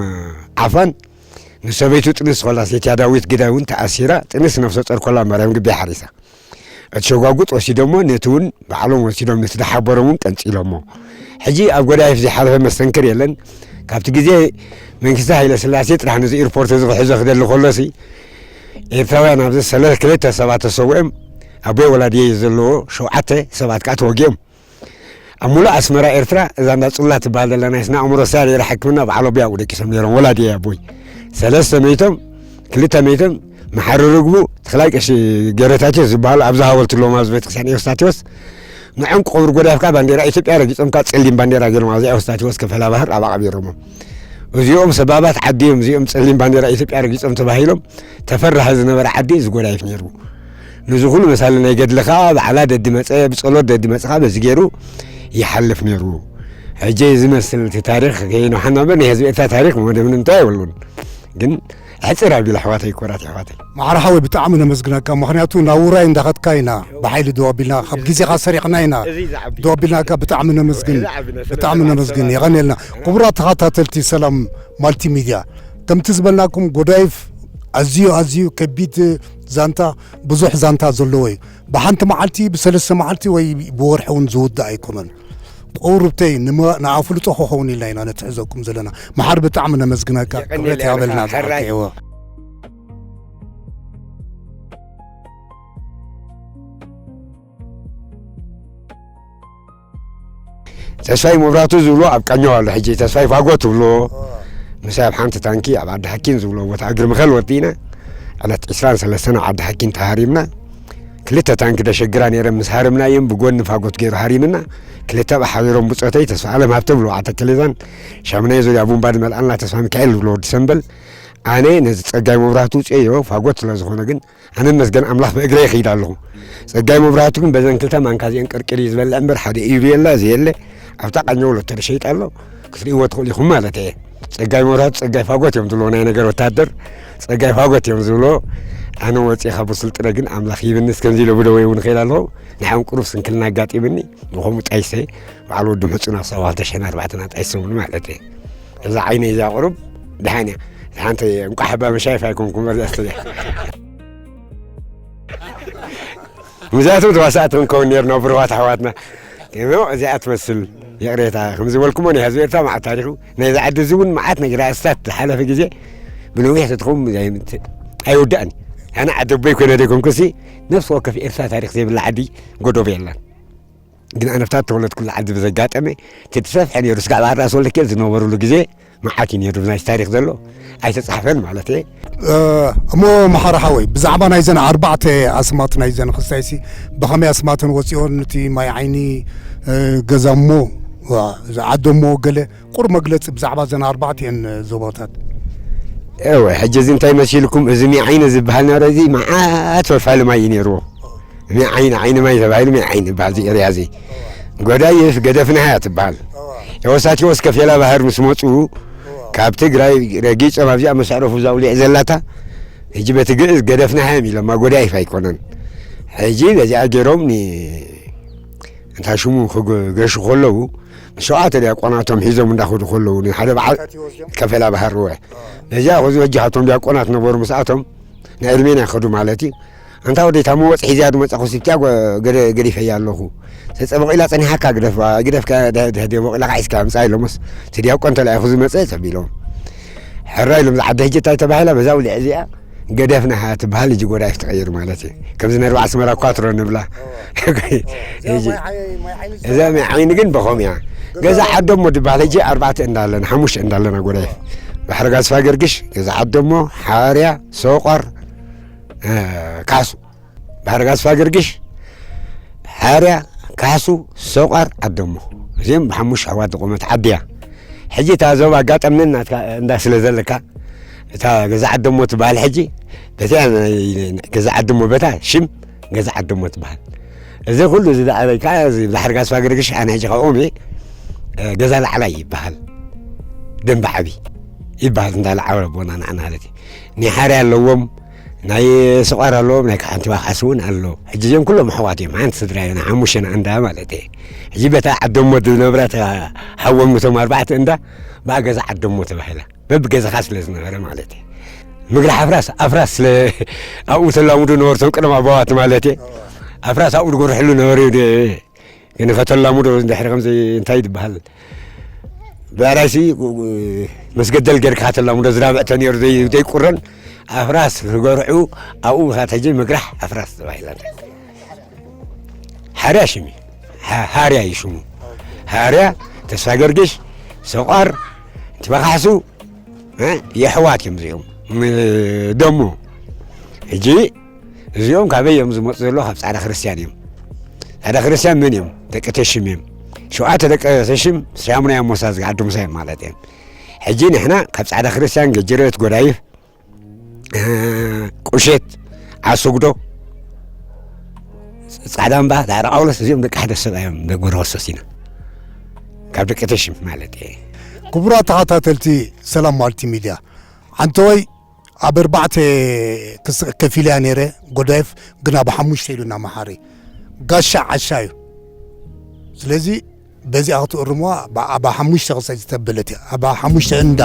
ዓፋን ንሰበይቱ ጥንስ ኮላ ሴትያ ዳዊት ግደ እውን ተኣሲራ ጥንስ ነፍሰ ጾር ኮላ ማርያም ግቢ ሓሪሳ። እቲ ሸጓጉጥ ወሲዶሞ ነቲ እውን ባዕሎም ወሲዶም ነቲ ዝሓበሮም እውን ቀንጺሎሞ። ሕጂ ኣብ ጎዳይፍ ዘይሓለፈ መስተንክር የለን። ካብቲ ግዜ መንግስቲ ሃይለ ስላሴ ጥራሕ ነዚ ኤርፖርት እዚ ክሕዞ ክደሊ ከሎሲ ኤርትራውያን ኣብዚ ሰለ ክልተ ሰባት ተሰዊኦም ኣቦይ ወላዲየ ዘለዎ ሸውዓተ ሰባት ከዓ ተወጊኦም። ኣብ ሙሉእ ኣስመራ ኤርትራ እዛ እንዳ ጹላ ትበሃል ዘላ ናይ ስነ ኣእምሮ ሳሌራ ሕክምና በዓል ኣቦይ ኣብኡ ደቂሶም ነይሮም። ወላዲየ ኣቦይ ሰለስተ መይቶም፣ ክልተ መይቶም፣ መሓሪ ርግቡ፣ ተኽላይ ቀሺ ገረታቴዎስ ዝበሃሉ ኣብዚ ሃወልቲ ኣለዎም ኣብዚ ቤተክርስትያን ኤዎስታቴዎስ። ንዖም ክቐብሩ ጎዳይፍ ከዓ ባንዴራ ኢትዮጵያ ረጊጾም ከዓ ጸሊም ባንዴራ ገይሮም ኣብዚ ኤዎስታቴዎስ ከፈላ ባህር ኣብኣ ቀቢሮሞም። እዚኦም ሰባባት ዓዲ እዮም፣ እዚኦም ጸሊም ባንዴራ ኢትዮጵያ ረጊጾም ተባሂሎም ተፈራህ ዝነበረ ዓዲ እዚ ጎዳይፍ ነይሩ። ነዚ ኩሉ መሳሊ ናይ ገድሊ ከዓ ባዕላ ደዲ መጸ፣ ብጸሎት ደዲ መጸ ከዓ በዚ ገይሩ ይሓልፍ ነይሩ። ሕጂ ዝመስል እቲ ታሪኽ ከይንውሓና እምበር ናይ ህዝቢ ኤርትራ ታሪኽ መደብ ንምንታይ የብሉን። ግን ሕጽር ኣቢሉ ኣሕዋተይ፣ ክቡራት ኣሕዋተይ። ማዕረ ሓወይ ብጣዕሚ ነመስግነካ፣ ምኽንያቱ ናብ ውራይ እንዳኸድካ ኢና ብሓይሊ ደው ኣቢልና፣ ካብ ግዜኻ ሰሪቕና ኢና እዚ ዝዓቢ ደው ኣቢልናካ። ብጣዕሚ ነመስግን፣ እዚ ዓቢ ነስለ ብጣዕሚ ነመስግን። የቐንየልና። ክቡራት ተኸታተልቲ ሰላም ማልቲ ሚድያ፣ ከምቲ ዝበልናኩም ጎዳይፍ ኣዝዩ ኣዝዩ ከቢድ ዛንታ፣ ብዙሕ ዛንታ ዘለዎ እዩ። ብሓንቲ መዓልቲ፣ ብሰለስተ መዓልቲ ወይ ብወርሒ እውን ዝውዳእ ኣይኮነን። ቁሩብተይ ንመ-፣ ንኣፍልጦ ክኸውን ኢልና ኢና ነትሕዘኩም ዘለና። መሓር ብጣዕሚ ነመስግነካ። የቐንየለይ ክብረት ኣነ ይሃበልና ከዓ ሕራይ። ዝሓተዎ። ተስፋይ መብራቱ ዝብሎ ኣብ ቃኘው ኣሎ። ሕጂ ተስፋይ ፋጎ ትብሎ ምሳይ ኣብ ሓንቲ ታንኪ ኣብ ዓዲ ሓኪን ዝብሎ ቦታ እግሪ ምኸል ወዲእና ዕለት ዕስራን ሰለስተን ኣብ ዓዲ ሓኪን ተሃሪምና። ክልተ ታንኪ ደሸግራ ነይረን ምስ ሃረምናየን ብጎኒ ፋጎት ገይሩ ሃሪምና። ክልተ ብሓቢሮም ብጾተይ ተስፋ ኣለም ሃብተ ብሎ ዓተከሌዛን ሻምናይ ዙርያ ቡምባ ድመልኣልና ተስፋ ሚካኤል ዝብሎ ወዲ ሰንበል ኣነ ነዚ ጸጋይ መብራቱ ውፅኤዮ ፋጎት ስለ ዝኾነ ግን ኣነ መስገን ኣምላኽ ብእግረ ይኸይድ ኣለኹ። ጸጋይ መብራህቱ ግን በዘን ክልተ ማንካ እዚአን ቅርቅር እዩ ዝበልዕ እምበር ሓደ ኢዱ የለ እዚ የለ። ኣብታ ቃኘው ሎተሪ ሸይጥ ኣሎ ክትርእይዎ ትኽእሉ ኢኹም ማለት እየ። ጸጋይ መብራህቱ ጸጋይ ፋጎት እዮም ዝብሎ ናይ ነገር ወታደር ጸጋይ ፋጎት እዮም ዝብሎ። ኣነ ወፂኤ ካብ ብሱል ጥረ ግን ኣምላኽ ይብንስ ከምዚ ኢለ ብደወይ እውን እኸይድ ኣለኹ። ንሓን ቁሩብ ስንክልና ኣጋጢምኒ ብኸምኡ ጣይሰ በዓል ወዲ ምሕፁን ኣብ ሳዋ ክልተ ሽሕን ኣርባዕተን ኣጣይሶምኒ ማለት እየ። እዛ ዓይነይ እዚኣ ቁሩብ ደሓን እያ። ሓንቲ እንቋዕ ሕባ መሻይፍ ኣይኮንኩም እዚኣ ስተያ። ምዛቱ ተዋሳእቲ ክንከውን ነርና ብሩኻት ኣሕዋትና። እሞ እዚኣ ትመስል ይቕሬታ። ከም ዝበልኩሞ ናይ ህዝቢ ኤርትራ መዓት ታሪኹ ናይዚ ዓዲ እዚ እውን መዓት ነገር ኣስታት ዝሓለፈ ግዜ ብነዊሕ ተትኸውን ኣይውዳእን። ኣነ ዓዲ ኣቦይ ኮይነ ዘይኮንኩሲ ነፍሲ ወከፍ ኤርትራ ታሪኽ ዘይብላ ዓዲ ጎዶቦ የላን። ግን ኣነ ኣብታ ተወለድኩላ ዓዲ ብዘጋጠመ እቲ ዝሰፍሐ ነይሩ ስጋዕ በዓል ራስ ወልደኪኤል ዝነበሩሉ ግዜ መዓት እዩ ነይሩ ናይ ታሪኽ ዘሎ ኣይተጻሕፈን ማለት እየ። እ፣ እሞ መሓሪ ሓወይ ብዛዕባ ናይዘን ኣርባዕተ ኣስማት ናይዘን ክስታይሲ ብኸመይ ኣስማተን ወፂኦን እቲ ማይ ዓይኒ እ፣ ገዛሞ ዋ፣ ዝዓደሞ ገለ ቁር መግለፂ ብዛዕባ ዘን ኣርባዕቲኤን ዞባታት። እወ፣ ሕጂ እዚ እንታይ መሲልኩም? እዚ ሚዓይነ ዝበሃል ነበረ፣ እዚ መዓት ፈልፋሊ ማይ እዩ ነይርዎ። ሚዓይነ፣ ዓይኒ ማይ ተባሂሉ ሚዓይነ ይበሃል፣ እዚ ኤርያ እዚ። ጎዳይፍ ገደፍናሃያ ትበሃል። ኤዎሳቴዎስ ከፌላ ባህር ምስ መፁ፣ ካብ ትግራይ ረጊፆም ኣብዚኣ መሳዕረፉ ዛውሊዕ ዘላታ፣ ሕጂ በቲ ግእዝ ገደፍናሃያ እዮም ኢሎማ፣ ጎዳይፍ ኣይኮነን። ሕጂ በዚኣ ገይሮም ኒ-፣ እንታ ሽሙ ክገሹ ከለዉ፣ ንሸውዓተ ዲያቆናቶም ሒዞም እንዳኸዱ ከለዉ፣ ንሓደ በዓል ከፈላ ባህር እወ። ነዚኣ ኸዚ ወጃሃቶም ዲያቆናት ነበሩ፣ ምስኣቶም ንዕድሜና ይኸዱ ማለት እዩ። ኣንታ ወደይ፣ እታ መወፅ ሒዝያ ዝመፃኹ ስቲያ ገ-፣ ገደ-፣ ገዲፈያ ኣለኹ። ተፀበቑ ኢላ ፀኒሓካ፣ ግደፍ፣ ግደፍካ፣ ደ-፣ ደ-፣ ደ-፣ በቑ ኢላ ካዒስካ ምፃ ኢሎምስ፣ እቲ ዲያቆን ተላኢኹ ዝመፀ ተቢሎም። ሕራ ኢሎም፣ ዝዓዲ ሕጂ እንታይ ተባሂላ፣ በዛ ውሊዕ እዚኣ፣ ገደፍና ትበሃል፣ ሕጂ ጎዳይፍ ተቐይሩ ማለት እዩ። ከምዚ ናይ ኣርባዕ ኣስመራ እኳ ትሮ ንብላ። ሕጂ እዛ ማይ ዓይኒ ግን ብኸምኡ እያ። ገዛ ዓደሞ ትበሃል፣ ሕጂ ኣርባዕተ እንዳ ኣለና፣ ሓሙሽተ እንዳ ኣለና ጎዳይፍ። ባሕሪ ጋስፋ ገርግሽ፣ ገዛ ዓደሞ፣ ሓርያ፣ ሰቆር፣ እ፣ ካሱ። ባሕሪ ጋስፋ ገርግሽ፣ ሓርያ፣ ካሕሱ፣ ሰቋር፣ ዓደሞ። እዚኦም ብሓሙሽተ ኣሕዋት ዝቖመት ዓዲ እያ። ሕጂ እታ ዞባ ኣጋጠምንን ናትካ እንዳ ስለ ዘለካ፣ እታ ገዛ ዓደሞ ትበሃል ሕጂ፣ በቲያ ናይ ገዛ ዓደሞ በታ ሽም ገዛ ዓደሞ ትበሃል። እዚ ኩሉ እዚ ደኣ ከኣ እዚ ባሕሪ ጋስፋ ገርግሽ ኣነ ሕጂ ካብኦም እየ፣ እ፣ ገዛ ላዕላይ ይበሃል። ደንበ ዓቢ ይበሃል እንዳ ለዓበ ኣቦና ንዓና ማለት እዩ። ናይ ሓርያ ኣለዎም፣ ናይ ስቋር ኣለዎም፣ ናይ ሓንቲ ባኻስ እውን ኣሎ። ሕጂ እዚኦም ኩሎም ኣሕዋት እዮም፣ ሓንቲ ስድራ እዮም፣ ሓሙሽተ እንዳ ማለት እየ። ሕጂ በታ ዓደሞ ዝነብራ እታ ሓዎም እቶም ኣርባዕተ እንዳ ብኣ ገዛ ዓደሞ ተባሂላ፣ በብገዛኻ ስለ ዝነበረ ማለት እየ። ምግሪ ሓፍራስ ኣፍራስ ስለ ኣብኡ ተላምዱ ነበርቶም ቅድም ኣባዋት ማለት እየ። ኣፍራስ ኣብኡ ዝጎርሕሉ ነበሩ። ግን ከተላምዶ እንድሕሪ ከምዚ እንታይ ይበሃል? ብዕራይሲ መስገደል ጌርካ ከተላምዶ ዝራብዕ ተነይሩ ዘይ-፣ ዘይቁረን ኣፍራስ ክገርዑ ኣብኡ ምሳት ሕጂ ምግራሕ ኣፍራስ ተባሂላ። ሓርያ ሽሚ፣ ሓ-፣ ሓርያ እዩ ሽሙ። ሓርያ፣ ተስፋ ገርግሽ፣ ሰቋር፣ ትበኻሕሱ፣ እ፣ የሕዋት እዮም እዚኦም። ም-፣ ደሞ። ሕጂ እዚኦም ካበይ እዮም ዝመጹ ዘለዉ? ካብ ጻዕዳ ክርስትያን እዮም። ጻዕዳ ክርስትያን መን እዮም? ደቂ ተሽም እዮም። ሸውዓተ ደቂ ተሽም፣ ሳሙና እዮም ሞሳ ዝገዓዱ ምሳይ ማለት እዮም። ሕጂ ንሕና ካብ ጻዕዳ ክርስትያን፣ ገጅረት፣ ጎዳይፍ፣ እ፣ ቁሸት፣ ዓሱግዶ፣ ጻዕዳ እምባ፣ ዳዕሮ ጳውሎስ፣ እዚኦም ደቂ ሓደ ሰብኣይ እዮም፣ ደጎ ሮሶስ ኢና። ካብ ደቂ ተሽም ማለት እየ። ክቡራት ተኸታተልቲ ሰላም ማልቲ ሚድያ፣ ዓንተወይ ኣብ ኣርባዕተ ክስ-፣ ከፊለያ ነይረ፣ ጎዳይፍ ግና ብሓሙሽተ ኢሉና መሓሪ። ጋሻ ዓሻ እዩ። ስለዚ በዚኣ ክትእርሙዋ፣ ብ-፣ ኣብ ሓሙሽተ ክሳይ ዝተበለት እያ። ኣብ ሓሙሽተ እንዳ።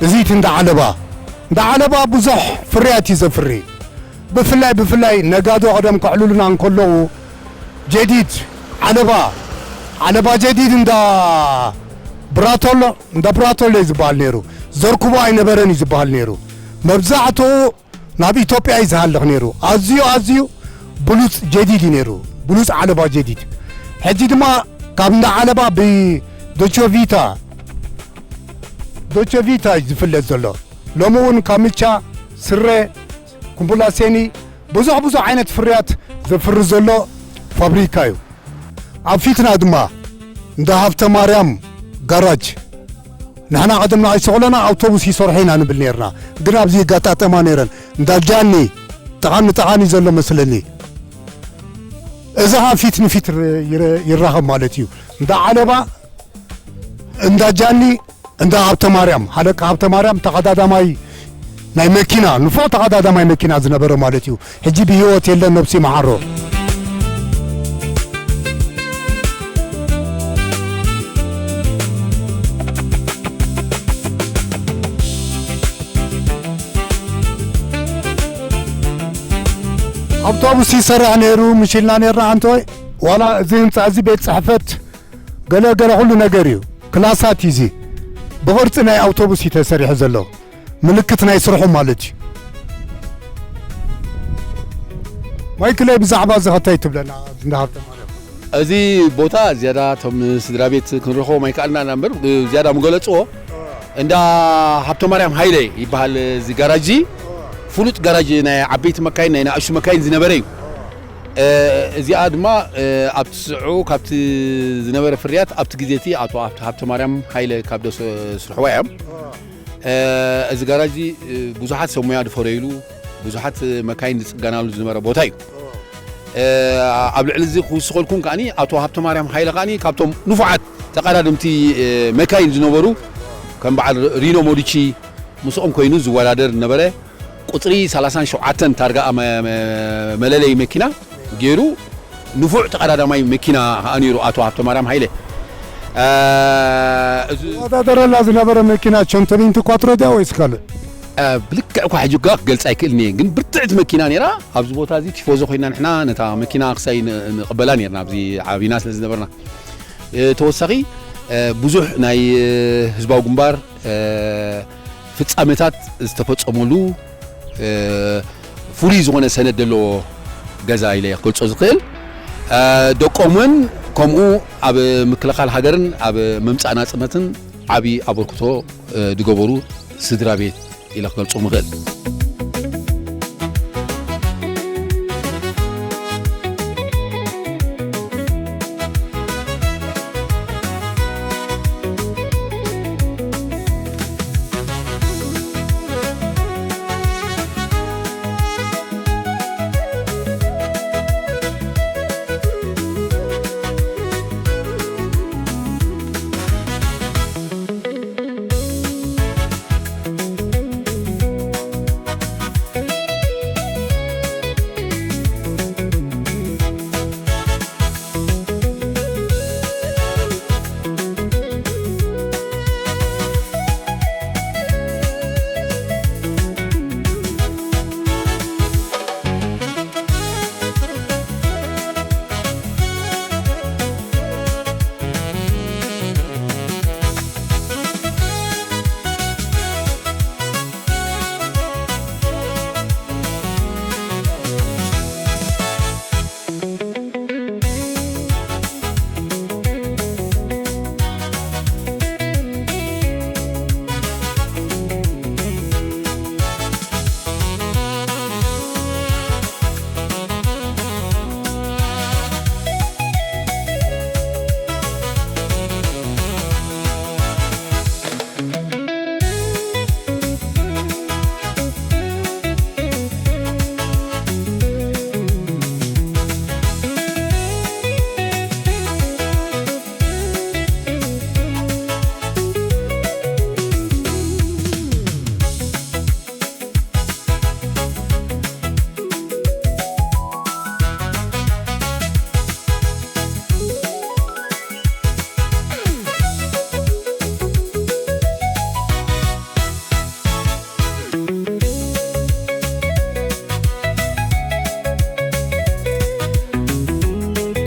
እዚ እቲ እንዳ ዓለባ፣ እንዳ ዓለባ ብዙሕ ፍርያት እዩ ዘፍሪ። ብፍላይ፣ ብፍላይ ነጋዶ ቀደም ከዕልሉና እንከለዉ፣ ጀዲድ ዓለባ፣ ዓለባ ጀዲድ እንዳ ብራቶሎ፣ እንዳ ብራቶሎ እዩ ዝበሃል ነይሩ። ዘርክቦ ኣይነበረን እዩ ዝበሃል ነይሩ። መብዛሕትኡ ናብ ኢትዮጵያ እዩ ዝሃልኽ ነይሩ። ኣዝዩ፣ ኣዝዩ ብሉጽ ጀዲድ እዩ ነይሩ። ብሉጽ ዓለባ ጀዲድ። ሕጂ ድማ ካብ እንዳ ዓለባ ብዶቾቪታ፣ ዶቸቪታ እዩ ዝፍለጥ ዘሎ። ሎሚ እውን ካምቻ፣ ስረ፣ ኩምቡላሴኒ፣ ብዙሕ ብዙሕ ዓይነት ፍርያት ዘፍሪ ዘሎ ፋብሪካ እዩ። ኣብ ፊትና ድማ እንዳ ሃብተ ማርያም ጋራጅ። ንሕና ቀደምና ኣይሰኹለና ኣውቶቡስ ይሰርሑ ኢና ንብል ነርና። ግን ኣብዚ ይጋጣጠማ ነረን። እንዳ ጃኒ ጠቓኒ ጠቓኒ ዘሎ መስለኒ። እዚ ኸዓ ፊት ንፊት ይረ-፣ ይራኸብ ማለት እዩ። እንዳ ዓለባ፣ እንዳ ጃኒ፣ እንዳ ሃብተ ማርያም፣ ሓለቃ ሃብተ ማርያም ተቐዳዳማይ ናይ መኪና፣ ንፉዕ ተቐዳዳማይ መኪና ዝነበረ ማለት እዩ። ሕጂ ብህይወት የለን፣ ነብሲ መሓሮ። ኣውቶቡስ ይሰርሕ ነይሩ፣ ምሽ ኢልና ነርና ኣንተ ወይ? ዋላ እዚ ህንጻ እዚ ቤት ጽሕፈት ገለ ገለ ኩሉ ነገር እዩ። ክላሳት እዩ እዚ። ብቕርጺ ናይ ኣውቶቡስ እዩ ተሰሪሑ ዘሎ። ምልክት ናይ ስርሑ ማለት እዩ። ማይክለይ ብዛዕባ እዚ ኸታይ ትብለና? እንዳ ሃብተ ማርያም። እዚ ቦታ ዝያዳ እቶም ስድራ ቤት ክንረኽቦም ኣይከኣልና ኢና እምበር፣ ዝያዳ ምገለጽዎ እንዳ ሃብተ ማርያም ሃይለ ይበሃል። እዚ ጋራጅ ፍሉጥ ጋራጅ ናይ ዓበይቲ መካይን፣ ናይ ንኣሽቱ መካይን ዝነበረ እዩ። እ፣ እዚኣ ድማ፣ እ፣ ኣብቲ ስዑ ካብቲ ዝነበረ ፍርያት ኣብቲ ግዜ እቲ ኣቶ ሃብተ፣ ሃብተ ማርያም ሃይለ ካብ ደስ-፣ ስርሕዋ እዮም። እ፣ እዚ ጋራጅ፣ እ፣ ብዙሓት ሰብ ሞያ ዝፈረይሉ፣ ብዙሓት መካይን ዝጽገናሉ ዝነበረ ቦታ እዩ። እ፣ ኣብ ልዕሊ እዚ ክውስኸልኩም ከኣኒ ኣቶ ሃብተ ማርያም ሃይለ ከኣኒ ካብቶም ንፉዓት ተቐዳደምቲ፣ እ፣ መካይን ዝነበሩ ከም በዓል ሪኖ ሞዲቺ ምስኦም ኮይኑ ዝወዳደር ዝነበረ ቁጽሪ ሰላሳን ሸውዓተን ታርጋ መ-፣ መ-፣ መለለይ መኪና ገይሩ ንፉዕ ተቐዳዳማይ መኪና ከኣ ነይሩ ኣቶ ሃብተማርያም ሃይለ። እ፣ እዚ ዝወዳደረላ ዝነበረ መኪና ቸንቶ ቢንቲ ኳትሮ ድያ ወይስ ካልእ? እ፣ ብልክዕ እኳ ሕጂ እኳ ክገልጻ ኣይክእልን እየ፣ ግን ብርትዕቲ መኪና ነይራ። ኣብዚ ቦታ እዚ ቲፎዞ ኮይና ንሕና ነታ መኪና ክሳይ ን-፣ ንቕበላ ነይርና፣ ኣብዚ ዓቢና ስለ ዝነበርና። እ፣ ተወሳኺ፣ እ፣ ብዙሕ ናይ፣ እ፣ ህዝባዊ ግንባር፣ እ፣ ፍጻመታት ዝተፈጸመሉ፣ እ፣ ፍሉይ ዝኾነ ሰነድ ዘለዎ ገዛ ኢለ እየ ክገልጾ ዝኽእል። እ፣ ደቆም እውን ከምኡ ኣብ ምክልኻል ሃገርን ኣብ ምምጻእ ናጽነትን ዓቢ ኣበርክቶ፣ እ፣ ዝገበሩ ስድራ ቤት ኢለ ክገልጾም እኽእል።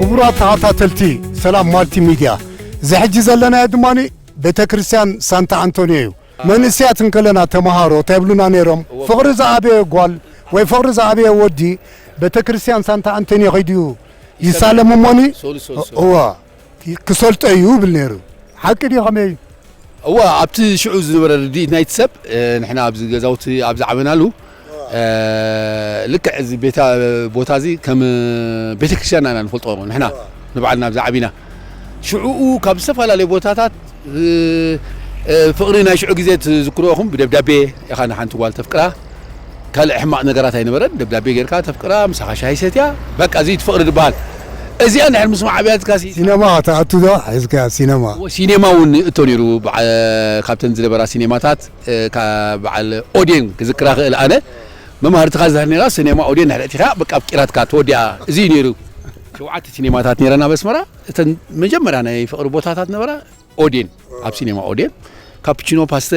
ክቡራት ተኸታተልቲ ሰላም ማልቲ ሚድያ፣ እዚ ሕጂ ዘለናዮ ድማ ቤተ ክርስቲያን ሳንታ ኣንቶንዮ እዩ። መንእሰያት እንከለና ተምሃሮ እንታይ ይብሉና ነይሮም? እዎ። ፍቕሪ ዝኣበየ ጓል ወይ ፍቕሪ ዝኣበየ ወዲ ቤተ ክርስቲያን ሳንታ ኣንቶንዮ ከይዱ ይሳለም እሞኒ፣ ሶሊ፣ ሶሊ፣ ሶሊ። እዋ፣ ክሰልጦ እዩ ይብል ነይሩ። ሓቂ ድዩ ከመይ እዩ? እዋ፣ ኣብቲ ሽዑ ዝነበረ ርድኢት ናይቲ ሰብ፣ እ፣ ንሕና ኣብዚ ገዛውቲ ኣብ ዝዓበናሉ፣ እ፣ ልክዕ እዚ ቤታ-፣ ቦታ እዚ ከም ቤተክርስትያንና ኢና ንፈልጦ ንሕና ንባዕልና ኣብዚ ዓቢና። ሽዑኡ ካብ ዝተፈላለዩ ቦታታት እ፣ እ፣ ፍቕሪ ናይ ሽዑ ግዜ ትዝክርዎ ኢኹም፣ ብደብዳቤ ኢኻ ንሓንቲ ጓል ተፍቅራ። ካልእ ሕማቕ ነገራት ኣይነበረን። ደብዳቤ ጌርካ ተፍቅራ፣ ምሳኻ ሻሂ ሰትያ፣ በቃ እዚ እቲ ፍቕሪ ዝበሃል። እዚኣ እንድሕር ምስ ማዕበያትካ ሲ- ሲነማ ትኣቱ ዶ? ሒዝካ ሲነማ። እዎ፣ ሲኔማ እውን እቶ ነይሩ። በዓ-፣ ካብተን ዝነበራ ሲኔማታት፣ እ፣ ካ-፣ በዓል ኦዴን ክዝክራ ክእል ኣነ። መማህርትኻ ዝድሕር ነይራ፣ ሲኔማ ኦዴን ድሕሪ እቲኻ በቃ ኣፍቂራትካ ተወዲኣ። እዚ እዩ ነይሩ። ሸውዓተ ሲኔማታት ነይረና ኣብ ኣስመራ። እተን መጀመርያ ናይ ፍቕሪ ቦታታት ነበራ ኦዴን፣ ኣብ ሲኔማ ኦዴን፣ ካፕቺኖ ፓስተ፣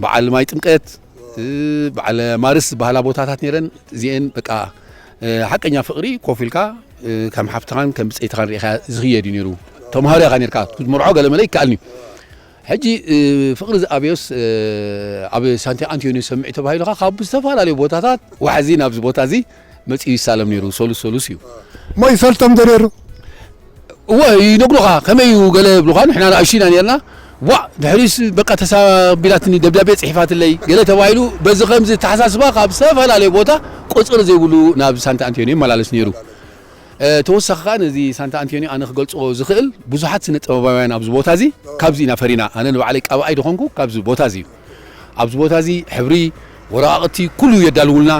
በዓል ማይ ጥምቀት፣ እ፣ በዓል ማርስ ዝበሃላ ቦታታት ነይረን። እዚኤን በቃ፣ እ፣ ሓቀኛ ፍቕሪ ኮፍ ኢልካ፣ እ፣ ከም ሓፍትኻን ከም ብጸይትኻን ርኢኻ ዝኽየድ እዩ ነይሩ። ተምሃሮ ኢኻ ነይርካ፣ ክትመርዖ ገለ መለ ይከኣልኒ እዩ። ሕጂ፣ እ፣ ፍቕሪ ዝኣብዮስ፣ እ፣ ኣብ ሳንቲ ኣንቶኒዮ ሰምዒ ተባሂሉኻ፣ ካብ ዝተፈላለዩ ቦታታት ዋሕዚ ናብዚ ቦታ እዚ መጺኡ ይሳለም ነይሩ። ሰሉስ ሰሉስ እዩ። እሞ ይፈልጦም ዶ ነይሩ? እወ፣ ይነግሩኻ። ከመይ እዩ ገለ ይብሉኻ፣ ንሕና ንኣሽቱ ኢና ነርና። ዋእ፣ ድሕሪስ በቃ ተሳቢላትኒ፣ ደብዳቤ ጽሒፋትለይ፣ ገለ ተባሂሉ፣ በዚ ከምዚ ተሓሳስባ ካብ ዝተፈላለየ ቦታ ቁጽሪ ዘይብሉ ናብ ሳንቲ ኣንቶኒዮ ይመላለስ ነይሩ። እ፣ ተወሳኺ ከኣ ነዚ ሳንቲ ኣንቶኒዮ ኣነ ክገልጾ ዝኽእል፣ ብዙሓት ስነ ጥበባውያን ኣብዚ ቦታ እዚ፣ ካብዚ ኢና ፈሪና። ኣነ ንባዕለይ ቀባኣይ ዝኾንኩ ካብዚ ቦታ እዚ እዩ። ኣብዚ ቦታ እዚ ሕብሪ፣ ወረቓቕቲ ኩሉ የዳልውልና።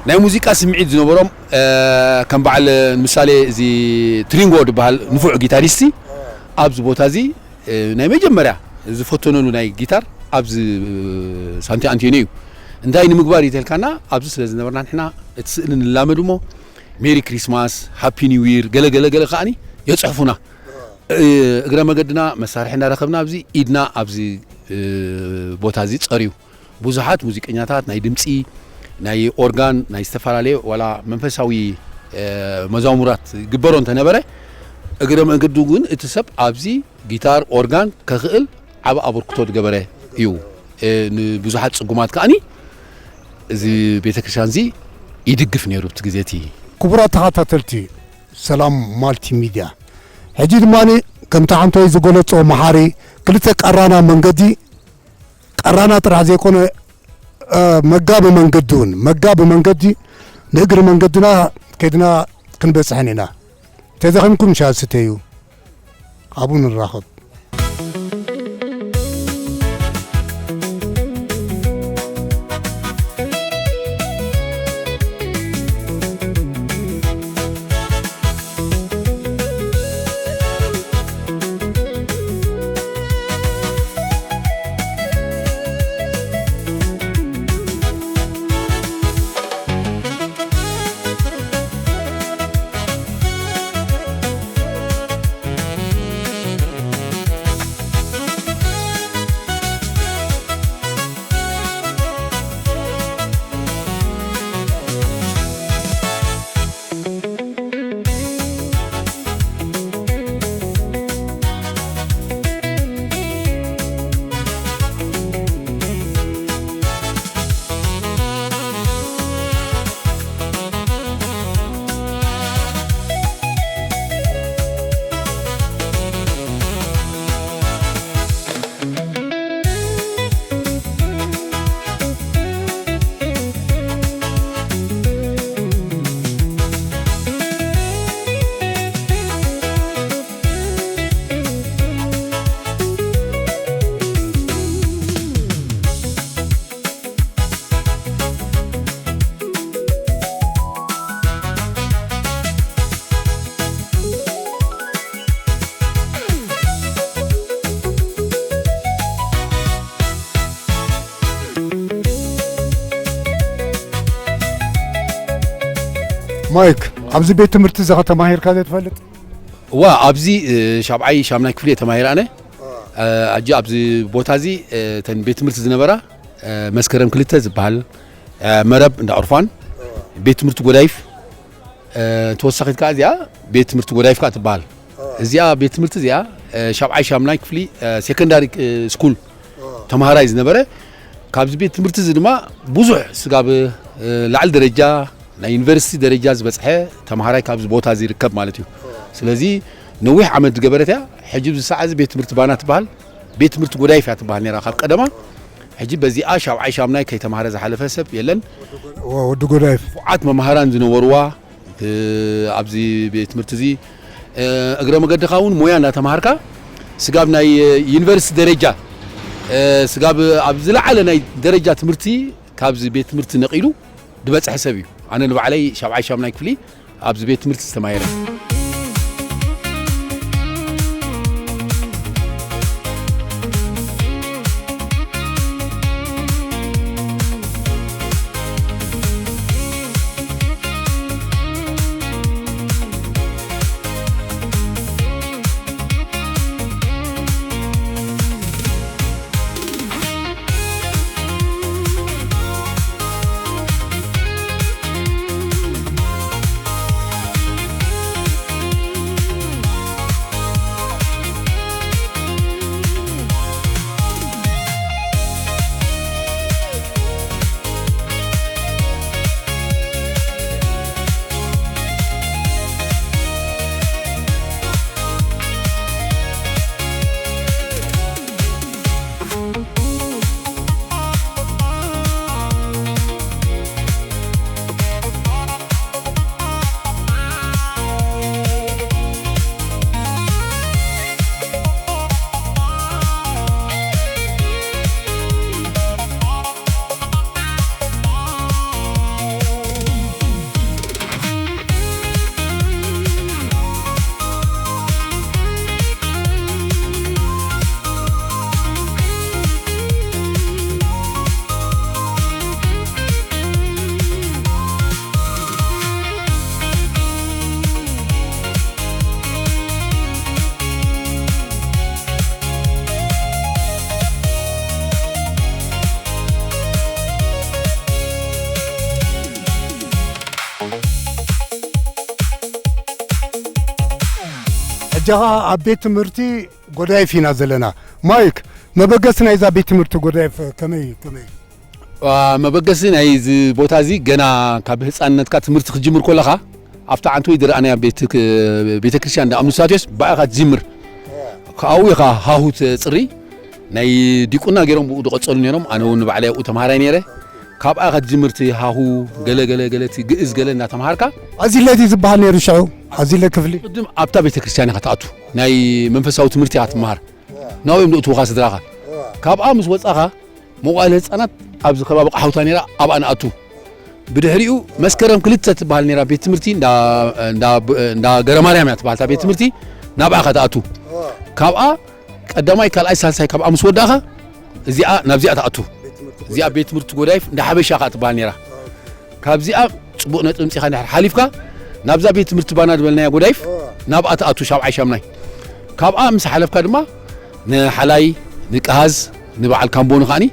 ናይ ሙዚቃ ስምዒት ዝነበሮም፣ እ፣ ከም በዓል ንምሳሌ እዚ ትሪንጎ ዝበሃል ንፉዕ ጊታሪስቲ ኣብዚ ቦታ እዚ፣ እ፣ ናይ መጀመርያ ዝፈተነሉ ናይ ጊታር ኣብዚ ሳንቲ ኣንቶኒዮ እዩ። እንታይ ንምግባር እዩ ተልካና፣ ኣብዚ ስለ ዝነበርና ንሕና እቲ ስእሊ ንላመድ እሞ ሜሪ ክሪስማስ፣ ሃፒ ኒው ይር፣ ገለ ገለ ገለ ከኣኒ የጽሕፉና። እ፣ እግረ መገድና መሳርሒ እናረኸብና ኣብዚ ኢድና ኣብዚ፣ እ፣ ቦታ እዚ ጸርዩ። ብዙሓት ሙዚቀኛታት ናይ ድምጺ፣ ናይ ኦርጋን፣ ናይ ዝተፈላለየ ዋላ መንፈሳዊ፣ እ፣ መዛሙራት ይግበሮ እንተነበረ፣ እግረ መገዱ ግን እቲ ሰብ ኣብዚ ጊታር፣ ኦርጋን ከኽእል ዓቢ ኣበርክቶ ዝገበረ እዩ። እ፣ ንብዙሓት ጽጉማት ከኣኒ እዚ ቤተክርስትያን እዚ ይድግፍ ነይሩ እቲ ግዜ እቲ። ክቡራት ተኸታተልቲ ሰላም ማልቲ ሚድያ፣ ሕጂ ድማ ከምቲ ሓንቶይ ዝገለጾ መሓሪ ክልተ ቀራና መንገዲ፣ ቀራና ጥራሕ ዘይኮነ፣ እ፣ መጋቢ መንገዲ እውን፣ መጋቢ መንገዲ ንእግሪ መንገድና ከይድና ክንበጽሕን ኢና። ተዘኺምኩም ሻሂ ስተዩ፣ ኣብኡ ንራኸብ። ማይክ፣ ኣብዚ ቤት ትምህርቲ እዚ ከተማሂርካ ዘይትፈልጥ? እዋ፣ ኣብዚ፣ እ፣ ሻብዓይ ሻምናይ ክፍሊ እየ ተማሂረ ኣነ። እ፣ ሕጂ ኣብዚ ቦታ እዚ፣ እ፣ እተን ቤት ትምህርቲ ዝነበራ፣ እ፣ መስከረም ክልተ ዝበሃል፣ እ፣ መረብ እንዳ ዑርፋን፣ ቤት ትምህርቲ ጎዳይፍ፣ እ፣ ተወሳኺት ከኣ እዚኣ ቤት ትምህርቲ ጎዳይፍ ከኣ ትበሃል። እዚኣ ቤት ትምህርቲ እዚኣ፣ እ፣ ሻብዓይ ሻምናይ ክፍሊ፣ እ፣ ሴኮንዳሪ፣ እ፣ ስኩል ተምሃራይ ዝነበረ፣ ካብዚ ቤት ትምህርቲ እዚ ድማ ብዙሕ ስጋብ፣ እ፣ ላዕሊ ደረጃ፣ ናይ ዩኒቨርሲቲ ደረጃ ዝበጽሐ ተምሃራይ ካብዚ ቦታ እዚ ይርከብ ማለት እዩ። ስለዚ ነዊሕ ዓመት ዝገበረት እያ። ሕጂ ኣብዚ ሰዓት እዚ ቤት ትምህርቲ ባና ትበሃል፣ ቤት ትምህርቲ ጎዳይፍ እያ ትበሃል ነይራ ካብ ቀደማ። ሕጂ በዚኣ ሻብዓይ ሻምናይ ከይተምሃረ ዝሓለፈ ሰብ የለን። ወ-፣ ወዲ ጎዳይፍ። ንፉዓት መምሃራን ዝነበርዋ፣ እ፣ ኣብዚ ቤት ትምህርቲ እዚ፣ እ፣ እግረ መገድኻ እውን ሞያ እናተምሃርካ ስጋብ ናይ ዩኒቨርሲቲ ደረጃ፣ እ፣ ስጋብ ኣብ ዝለዓለ ናይ ደረጃ ትምህርቲ ካብዚ ቤት ትምህርቲ ነቒሉ ዝበጽሐ ሰብ እዩ። ኣነ ንባዕለይ ሻብዓይ ሻምናይ ክፍሊ ኣብዚ ቤት ትምህርቲ ዝተማየረ። ሕጂ ኸኣ ኣብ ቤት ትምህርቲ ጎዳይፍ ኢና ዘለና። ማይክ፣ መበገሲ ናይዛ ቤት ትምህርቲ ጎዳይፍ ከመይ፣ ከመይ? ዋ፣ መበገሲ ናይዚ ቦታ እዚ ገና ካብ ህፃንነትካ ትምህርቲ ክትጅምር ከለኻ ኣብታ ዓንተወይ ዝረኣናያ ቤት-፣ ቤተ ክርስቲያን እንዳ ኣምኑሳቴዎስ ብኣኻ ትጅምር። ካብኡ ኢኻ ሃሁ ተፅሪ። ናይ ዲቁና ገይሮም ብኡ ዝቐጸሉ ነይሮም። ኣነ እውን ንባዕለይ ኣብኡ ተምሃራይ ነይረ። ካብኣ ኢኻ ትጅምር እቲ ሃሁ ገለ ገለ ገለ እቲ ግእዝ ገለ እናተምሃርካ። ኣዚለ ድዩ ዝበሃል ነይሩ ሽዑ? ኣዚለ ክፍሊ? ቅድም ኣብታ ቤተ ክርስቲያን ኢኻ ትኣቱ። ናይ መንፈሳዊ ትምህርቲ ኢኻ ትምሃር። ናብኦም ደእትውኻ ስድራኻ። ካብኣ ምስ ወጻኻ መዋእለ ህጻናት ኣብዚ ከባቢ ቃሓውታ ነይራ፣ ኣብኣ ንኣቱ። ብድሕሪኡ መስከረም ክልተ ትበሃል ነይራ ቤት ትምህርቲ እንዳ፣ እንዳ፣ እንዳ ገረማርያም እያ ትበሃል እታ ቤት ትምህርቲ። ናብኣ ኢኻ ትኣቱ። ካብኣ ቀዳማይ፣ ካልኣይ፣ ሳልሳይ ካብኣ ምስ ወዳእኻ እዚኣ፣ ናብዚኣ ትኣቱ። እዚኣ ቤት ትምህርቲ ጎዳይፍ እንዳ ሓበሻ ኸኣ ትበሃል ነይራ። ካብዚኣ ጽቡቕ ነጥቢ ምጺኻ እንድሕር ሓሊፍካ ናብዛ ቤት ትምህርቲ ባና ዝበልናያ ጎዳይፍ ናብኣ ትኣቱ ሻብዓይ ሻምናይ። ካብኣ ምስ ሓለፍካ ድማ ንሓላይ፣ ንቀሃዝ፣ ንበዓል ካምቦኒ ከኣኒ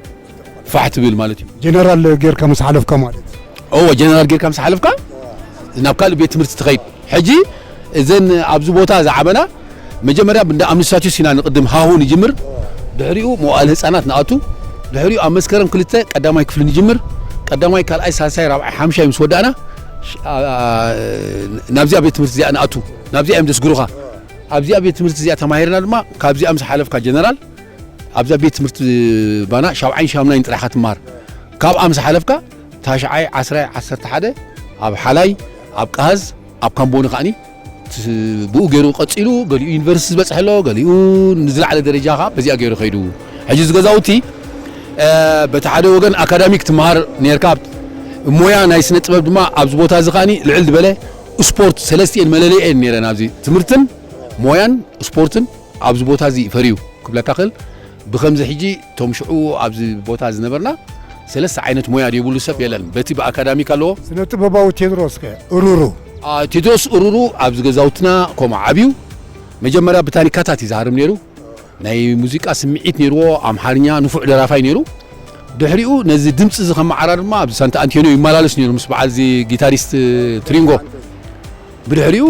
ፋሕ ትብል ማለት እዩ። ጀነራል ጌርካ ምስ ሓለፍካ ማለት? እወ፣ ጀነራል ጌርካ ምስ ሓለፍካ ናብ ካልእ ቤት ትምህርቲ ትኸይድ። ሕጂ እዘን ኣብዚ ቦታ ዝዓበና መጀመርያ ብንዳ ኣምኒስታቲዩስ ኢና ንቅድም ሃሁ ንጅምር። ድሕሪኡ መዋእለ ህፃናት ንኣቱ። ድሕሪኡ ኣብ መስከረም ክልተ ቀዳማይ ክፍሊ ንጅምር። ቀዳማይ፣ ካልኣይ፣ ሳልሳይ፣ ራብዓይ፣ ሓምሻይ ምስ ወዳእና ሽ-፣ ኣ-፣ ኣ-፣ ናብዚኣ ቤት ትምህርቲ እዚኣ ንኣቱ። ናብዚኣ እዮም ዘስግሩኻ። ኣብዚኣ ቤት ትምህርቲ እዚኣ ተማሂርና ድማ ካብዚኣ ምስ ሓለፍካ ጀነራል ኣብዛ ቤት ትምህርቲ ባና ሻብዓይን ሻምናይን ጥራሕ ኢኻ ትመሃር። ካብኣ ምስ ሓለፍካ ታሽዓይ፣ ዓስራይ፣ ዓሰርተ ሓደ ኣብ ሓላይ፣ ኣብ ቃሃዝ፣ ኣብ ካምቦኒ ከኣኒ ት-፣ ብኡ ገይሩ ቀጺሉ፣ ገሊኡ ዩኒቨርሲቲ ዝበጽሐ ኣሎ፣ ገሊኡ ንዝለዓለ ደረጃ ከኣ በዚኣ ገይሩ ከይዱ። ሕጂ እዚ ገዛውቲ፣ እ፣ በቲ ሓደ ወገን ኣካዳሚክ ትመሃር ኔርካ፣ ኣብ ሞያ ናይ ስነ ጥበብ ድማ ኣብዚ ቦታ እዚ ከኣኒ ልዕል ዝበለ ስፖርት፣ ሰለስቲኤን መለለይኤን ኔረን ኣብዚ ትምህርትን ሞያን ስፖርትን ኣብዚ ቦታ እዚ ፈርዩ ክብለካ ክእል። ብኸምዚ ሕጂ እቶም ሽዑ ኣብዚ ቦታ ዝነበርና ሰለስተ ዓይነት ሞያ ዘይብሉ ሰብ የለን። በቲ ብኣካዳሚክ ኣለዎ። ስነ ጥበባዊ ቴድሮስ ከ እሩሩ? ኣ፣ ቴድሮስ እሩሩ ኣብዚ ገዛውትና ከምኡ ዓብዩ። መጀመርያ ብታኒካታት እዩ ዝሃርም ነይሩ። ናይ ሙዚቃ ስምዒት ነይርዎ፣ ኣምሓርኛ ንፉዕ ደራፋይ ነይሩ። ድሕሪኡ ነዚ ድምፂ እዚ ከመዓራሪ ድማ ኣብዚ ሳንታ ኣንቶኒዮ ይመላለስ ነይሩ ምስ በዓል እዚ ጊታሪስት ትሪንጎ። ብድሕሪኡ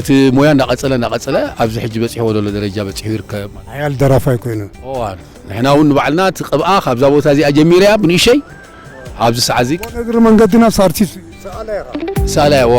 እቲ ሞያ እንዳቐጸለ፣ እንዳቐጸለ ኣብዚ ሕጂ በጺሕዎ ዘሎ ደረጃ በጺሑ ይርከብ ማለት እዩ። ሓያል ደራፋይ ኮይኑ። እዋ፣ ንሕና እውን ንባዕልና እቲ ቅብኣ ካብዛ ቦታ እዚኣ ጀሚረያ ብንእሸይ ኣብዚ ሰዓት እዚ። እግሪ መንገድና ሳርቲስ ሰኣላ እዋ።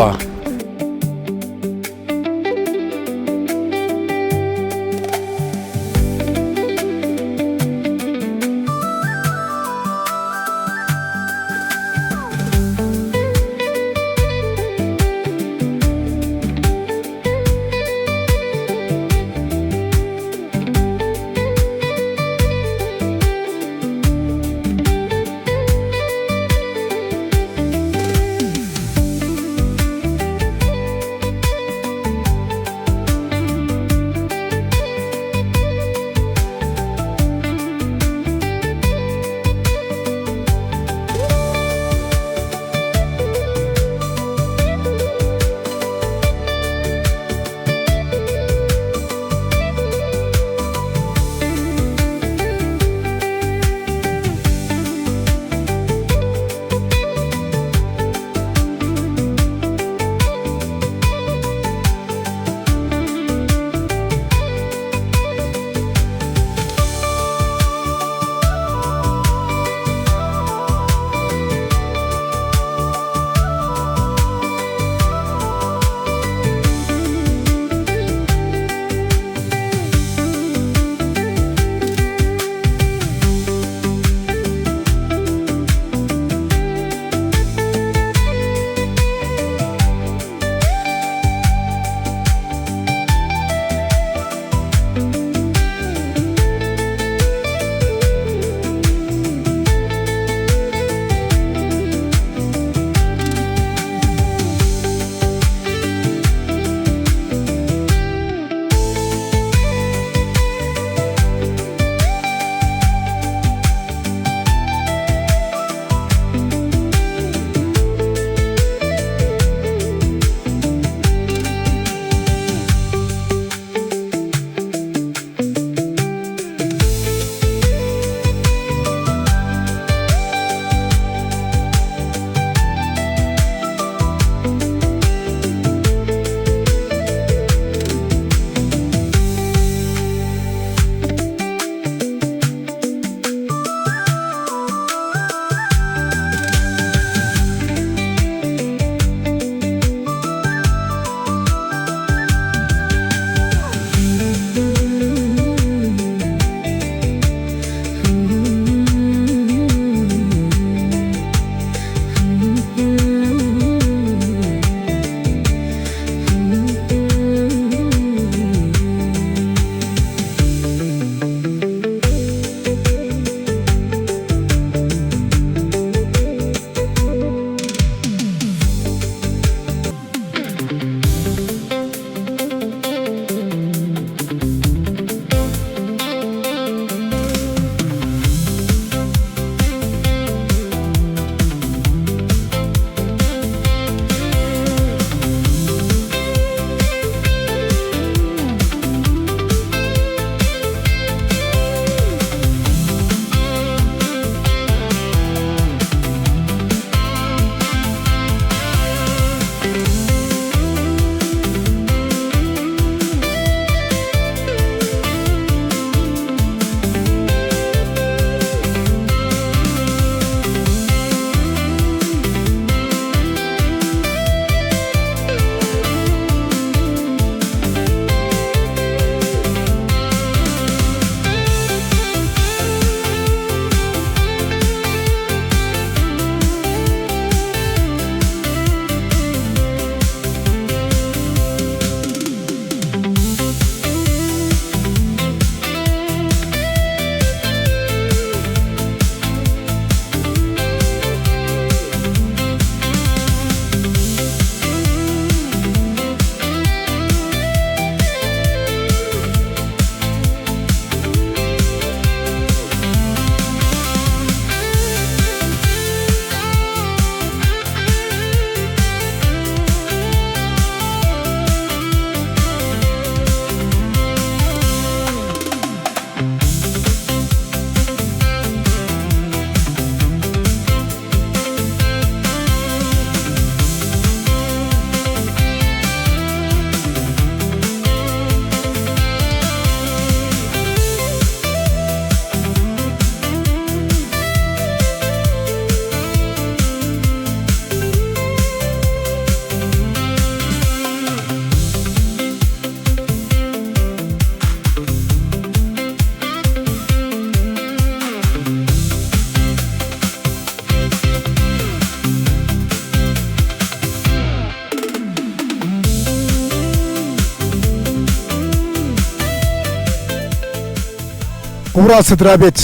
ክቡራት ስድራ ቤት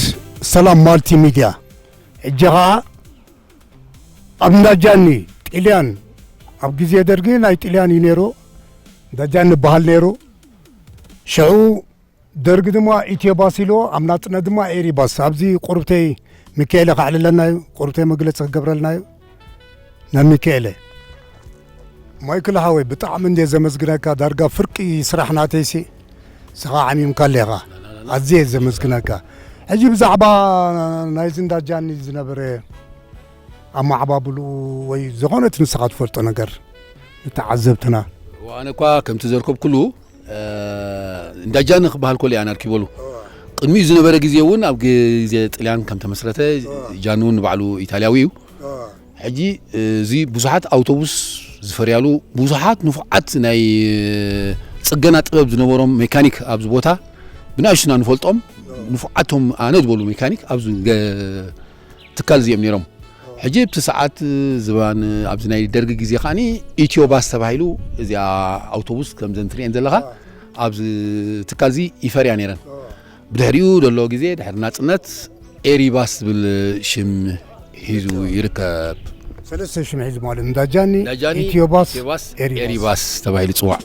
ሰላም ማልቲ ሚድያ፣ ሕጂ ኸዓ ኣብ እንዳጃኒ ጥልያን፣ ኣብ ግዜ ደርጊ ናይ ጥልያን እዩ ነይሩ። እንዳጃኒ ይበሃል ነይሩ። ሽዑ ደርጊ ድማ ኢትዮ ባስ ኢልዎ፣ ኣብ ናጽነት ድማ ኤሪ ባስ። ኣብዚ ቁርብተይ ሚካኤለ ከዕልለና እዩ፣ ቁርብተይ መግለጺ ክገብረልና እዩ። ናብ ሚካኤለ። ማይክል ሓወይ፣ ብጣዕሚ እንድየ ዘመስግነካ። ዳርጋ ፍርቂ ስራሕ ናተይሲ ንስኻ ዓሚምካለ ኢኻ። ኣዝየ ዘመስግነካ። ሕጂ ብዛዕባ ናይዚ እንዳጃኒ ዝነበረ ኣመዓባብልኡ ወይ ዝኾነት ንስኻ ትፈልጦ ነገር ንተዓዘብትና። ኣነ እኳ ከምቲ ዘርከብኩሉ፣ እ፣ እንዳጃኒ ክበሃል ከሎ እየ ኣነ ኣርኪበሉ። ቅድሚኡ ዝነበረ ግዜ እውን ኣብ ግዜ ጥልያን ከም ተመስረተ፣ ጃኒ እውን ንባዕሉ ኢታልያዊ እዩ። ሕጂ እዚ ብዙሓት ኣውቶቡስ ዝፈርያሉ፣ ብዙሓት ንፉዓት ናይ ጽገና ጥበብ ዝነበሮም ሜካኒክ ኣብዚ ቦታ ብንኣሽቱና ንፈልጦም ንፉዓቶም ኣነ ዝበሉ ሜካኒክ ኣብዚ ገ-፣ ትካል እዚኦም ነይሮም። ሕጂ ኣብቲ ሰዓት ዝባን ኣብዚ ናይ ደርጊ ግዜ ከዓኒ ኢትዮ ባስ ተባሂሉ እዚኣ ኣውቶቡስ ከምዘን ትርእየን ዘለኻ ኣብዚ ትካል እዚ ይፈርያ ነይረን። ብድሕሪኡ ዘሎ ግዜ ድሕሪ ናጽነት ኤሪባስ ዝብል ሽም ሒዙ ይርከብ። ሰለስተ ሽም ሒዙ ማለት እንዳጃኒ፣ እንዳጃኒ፣ ኢትዮ ባስ፣ ኢትዮ ባስ፣ ኤሪባስ። ኤሪባስ ተባሂሉ ይጽዋዕ።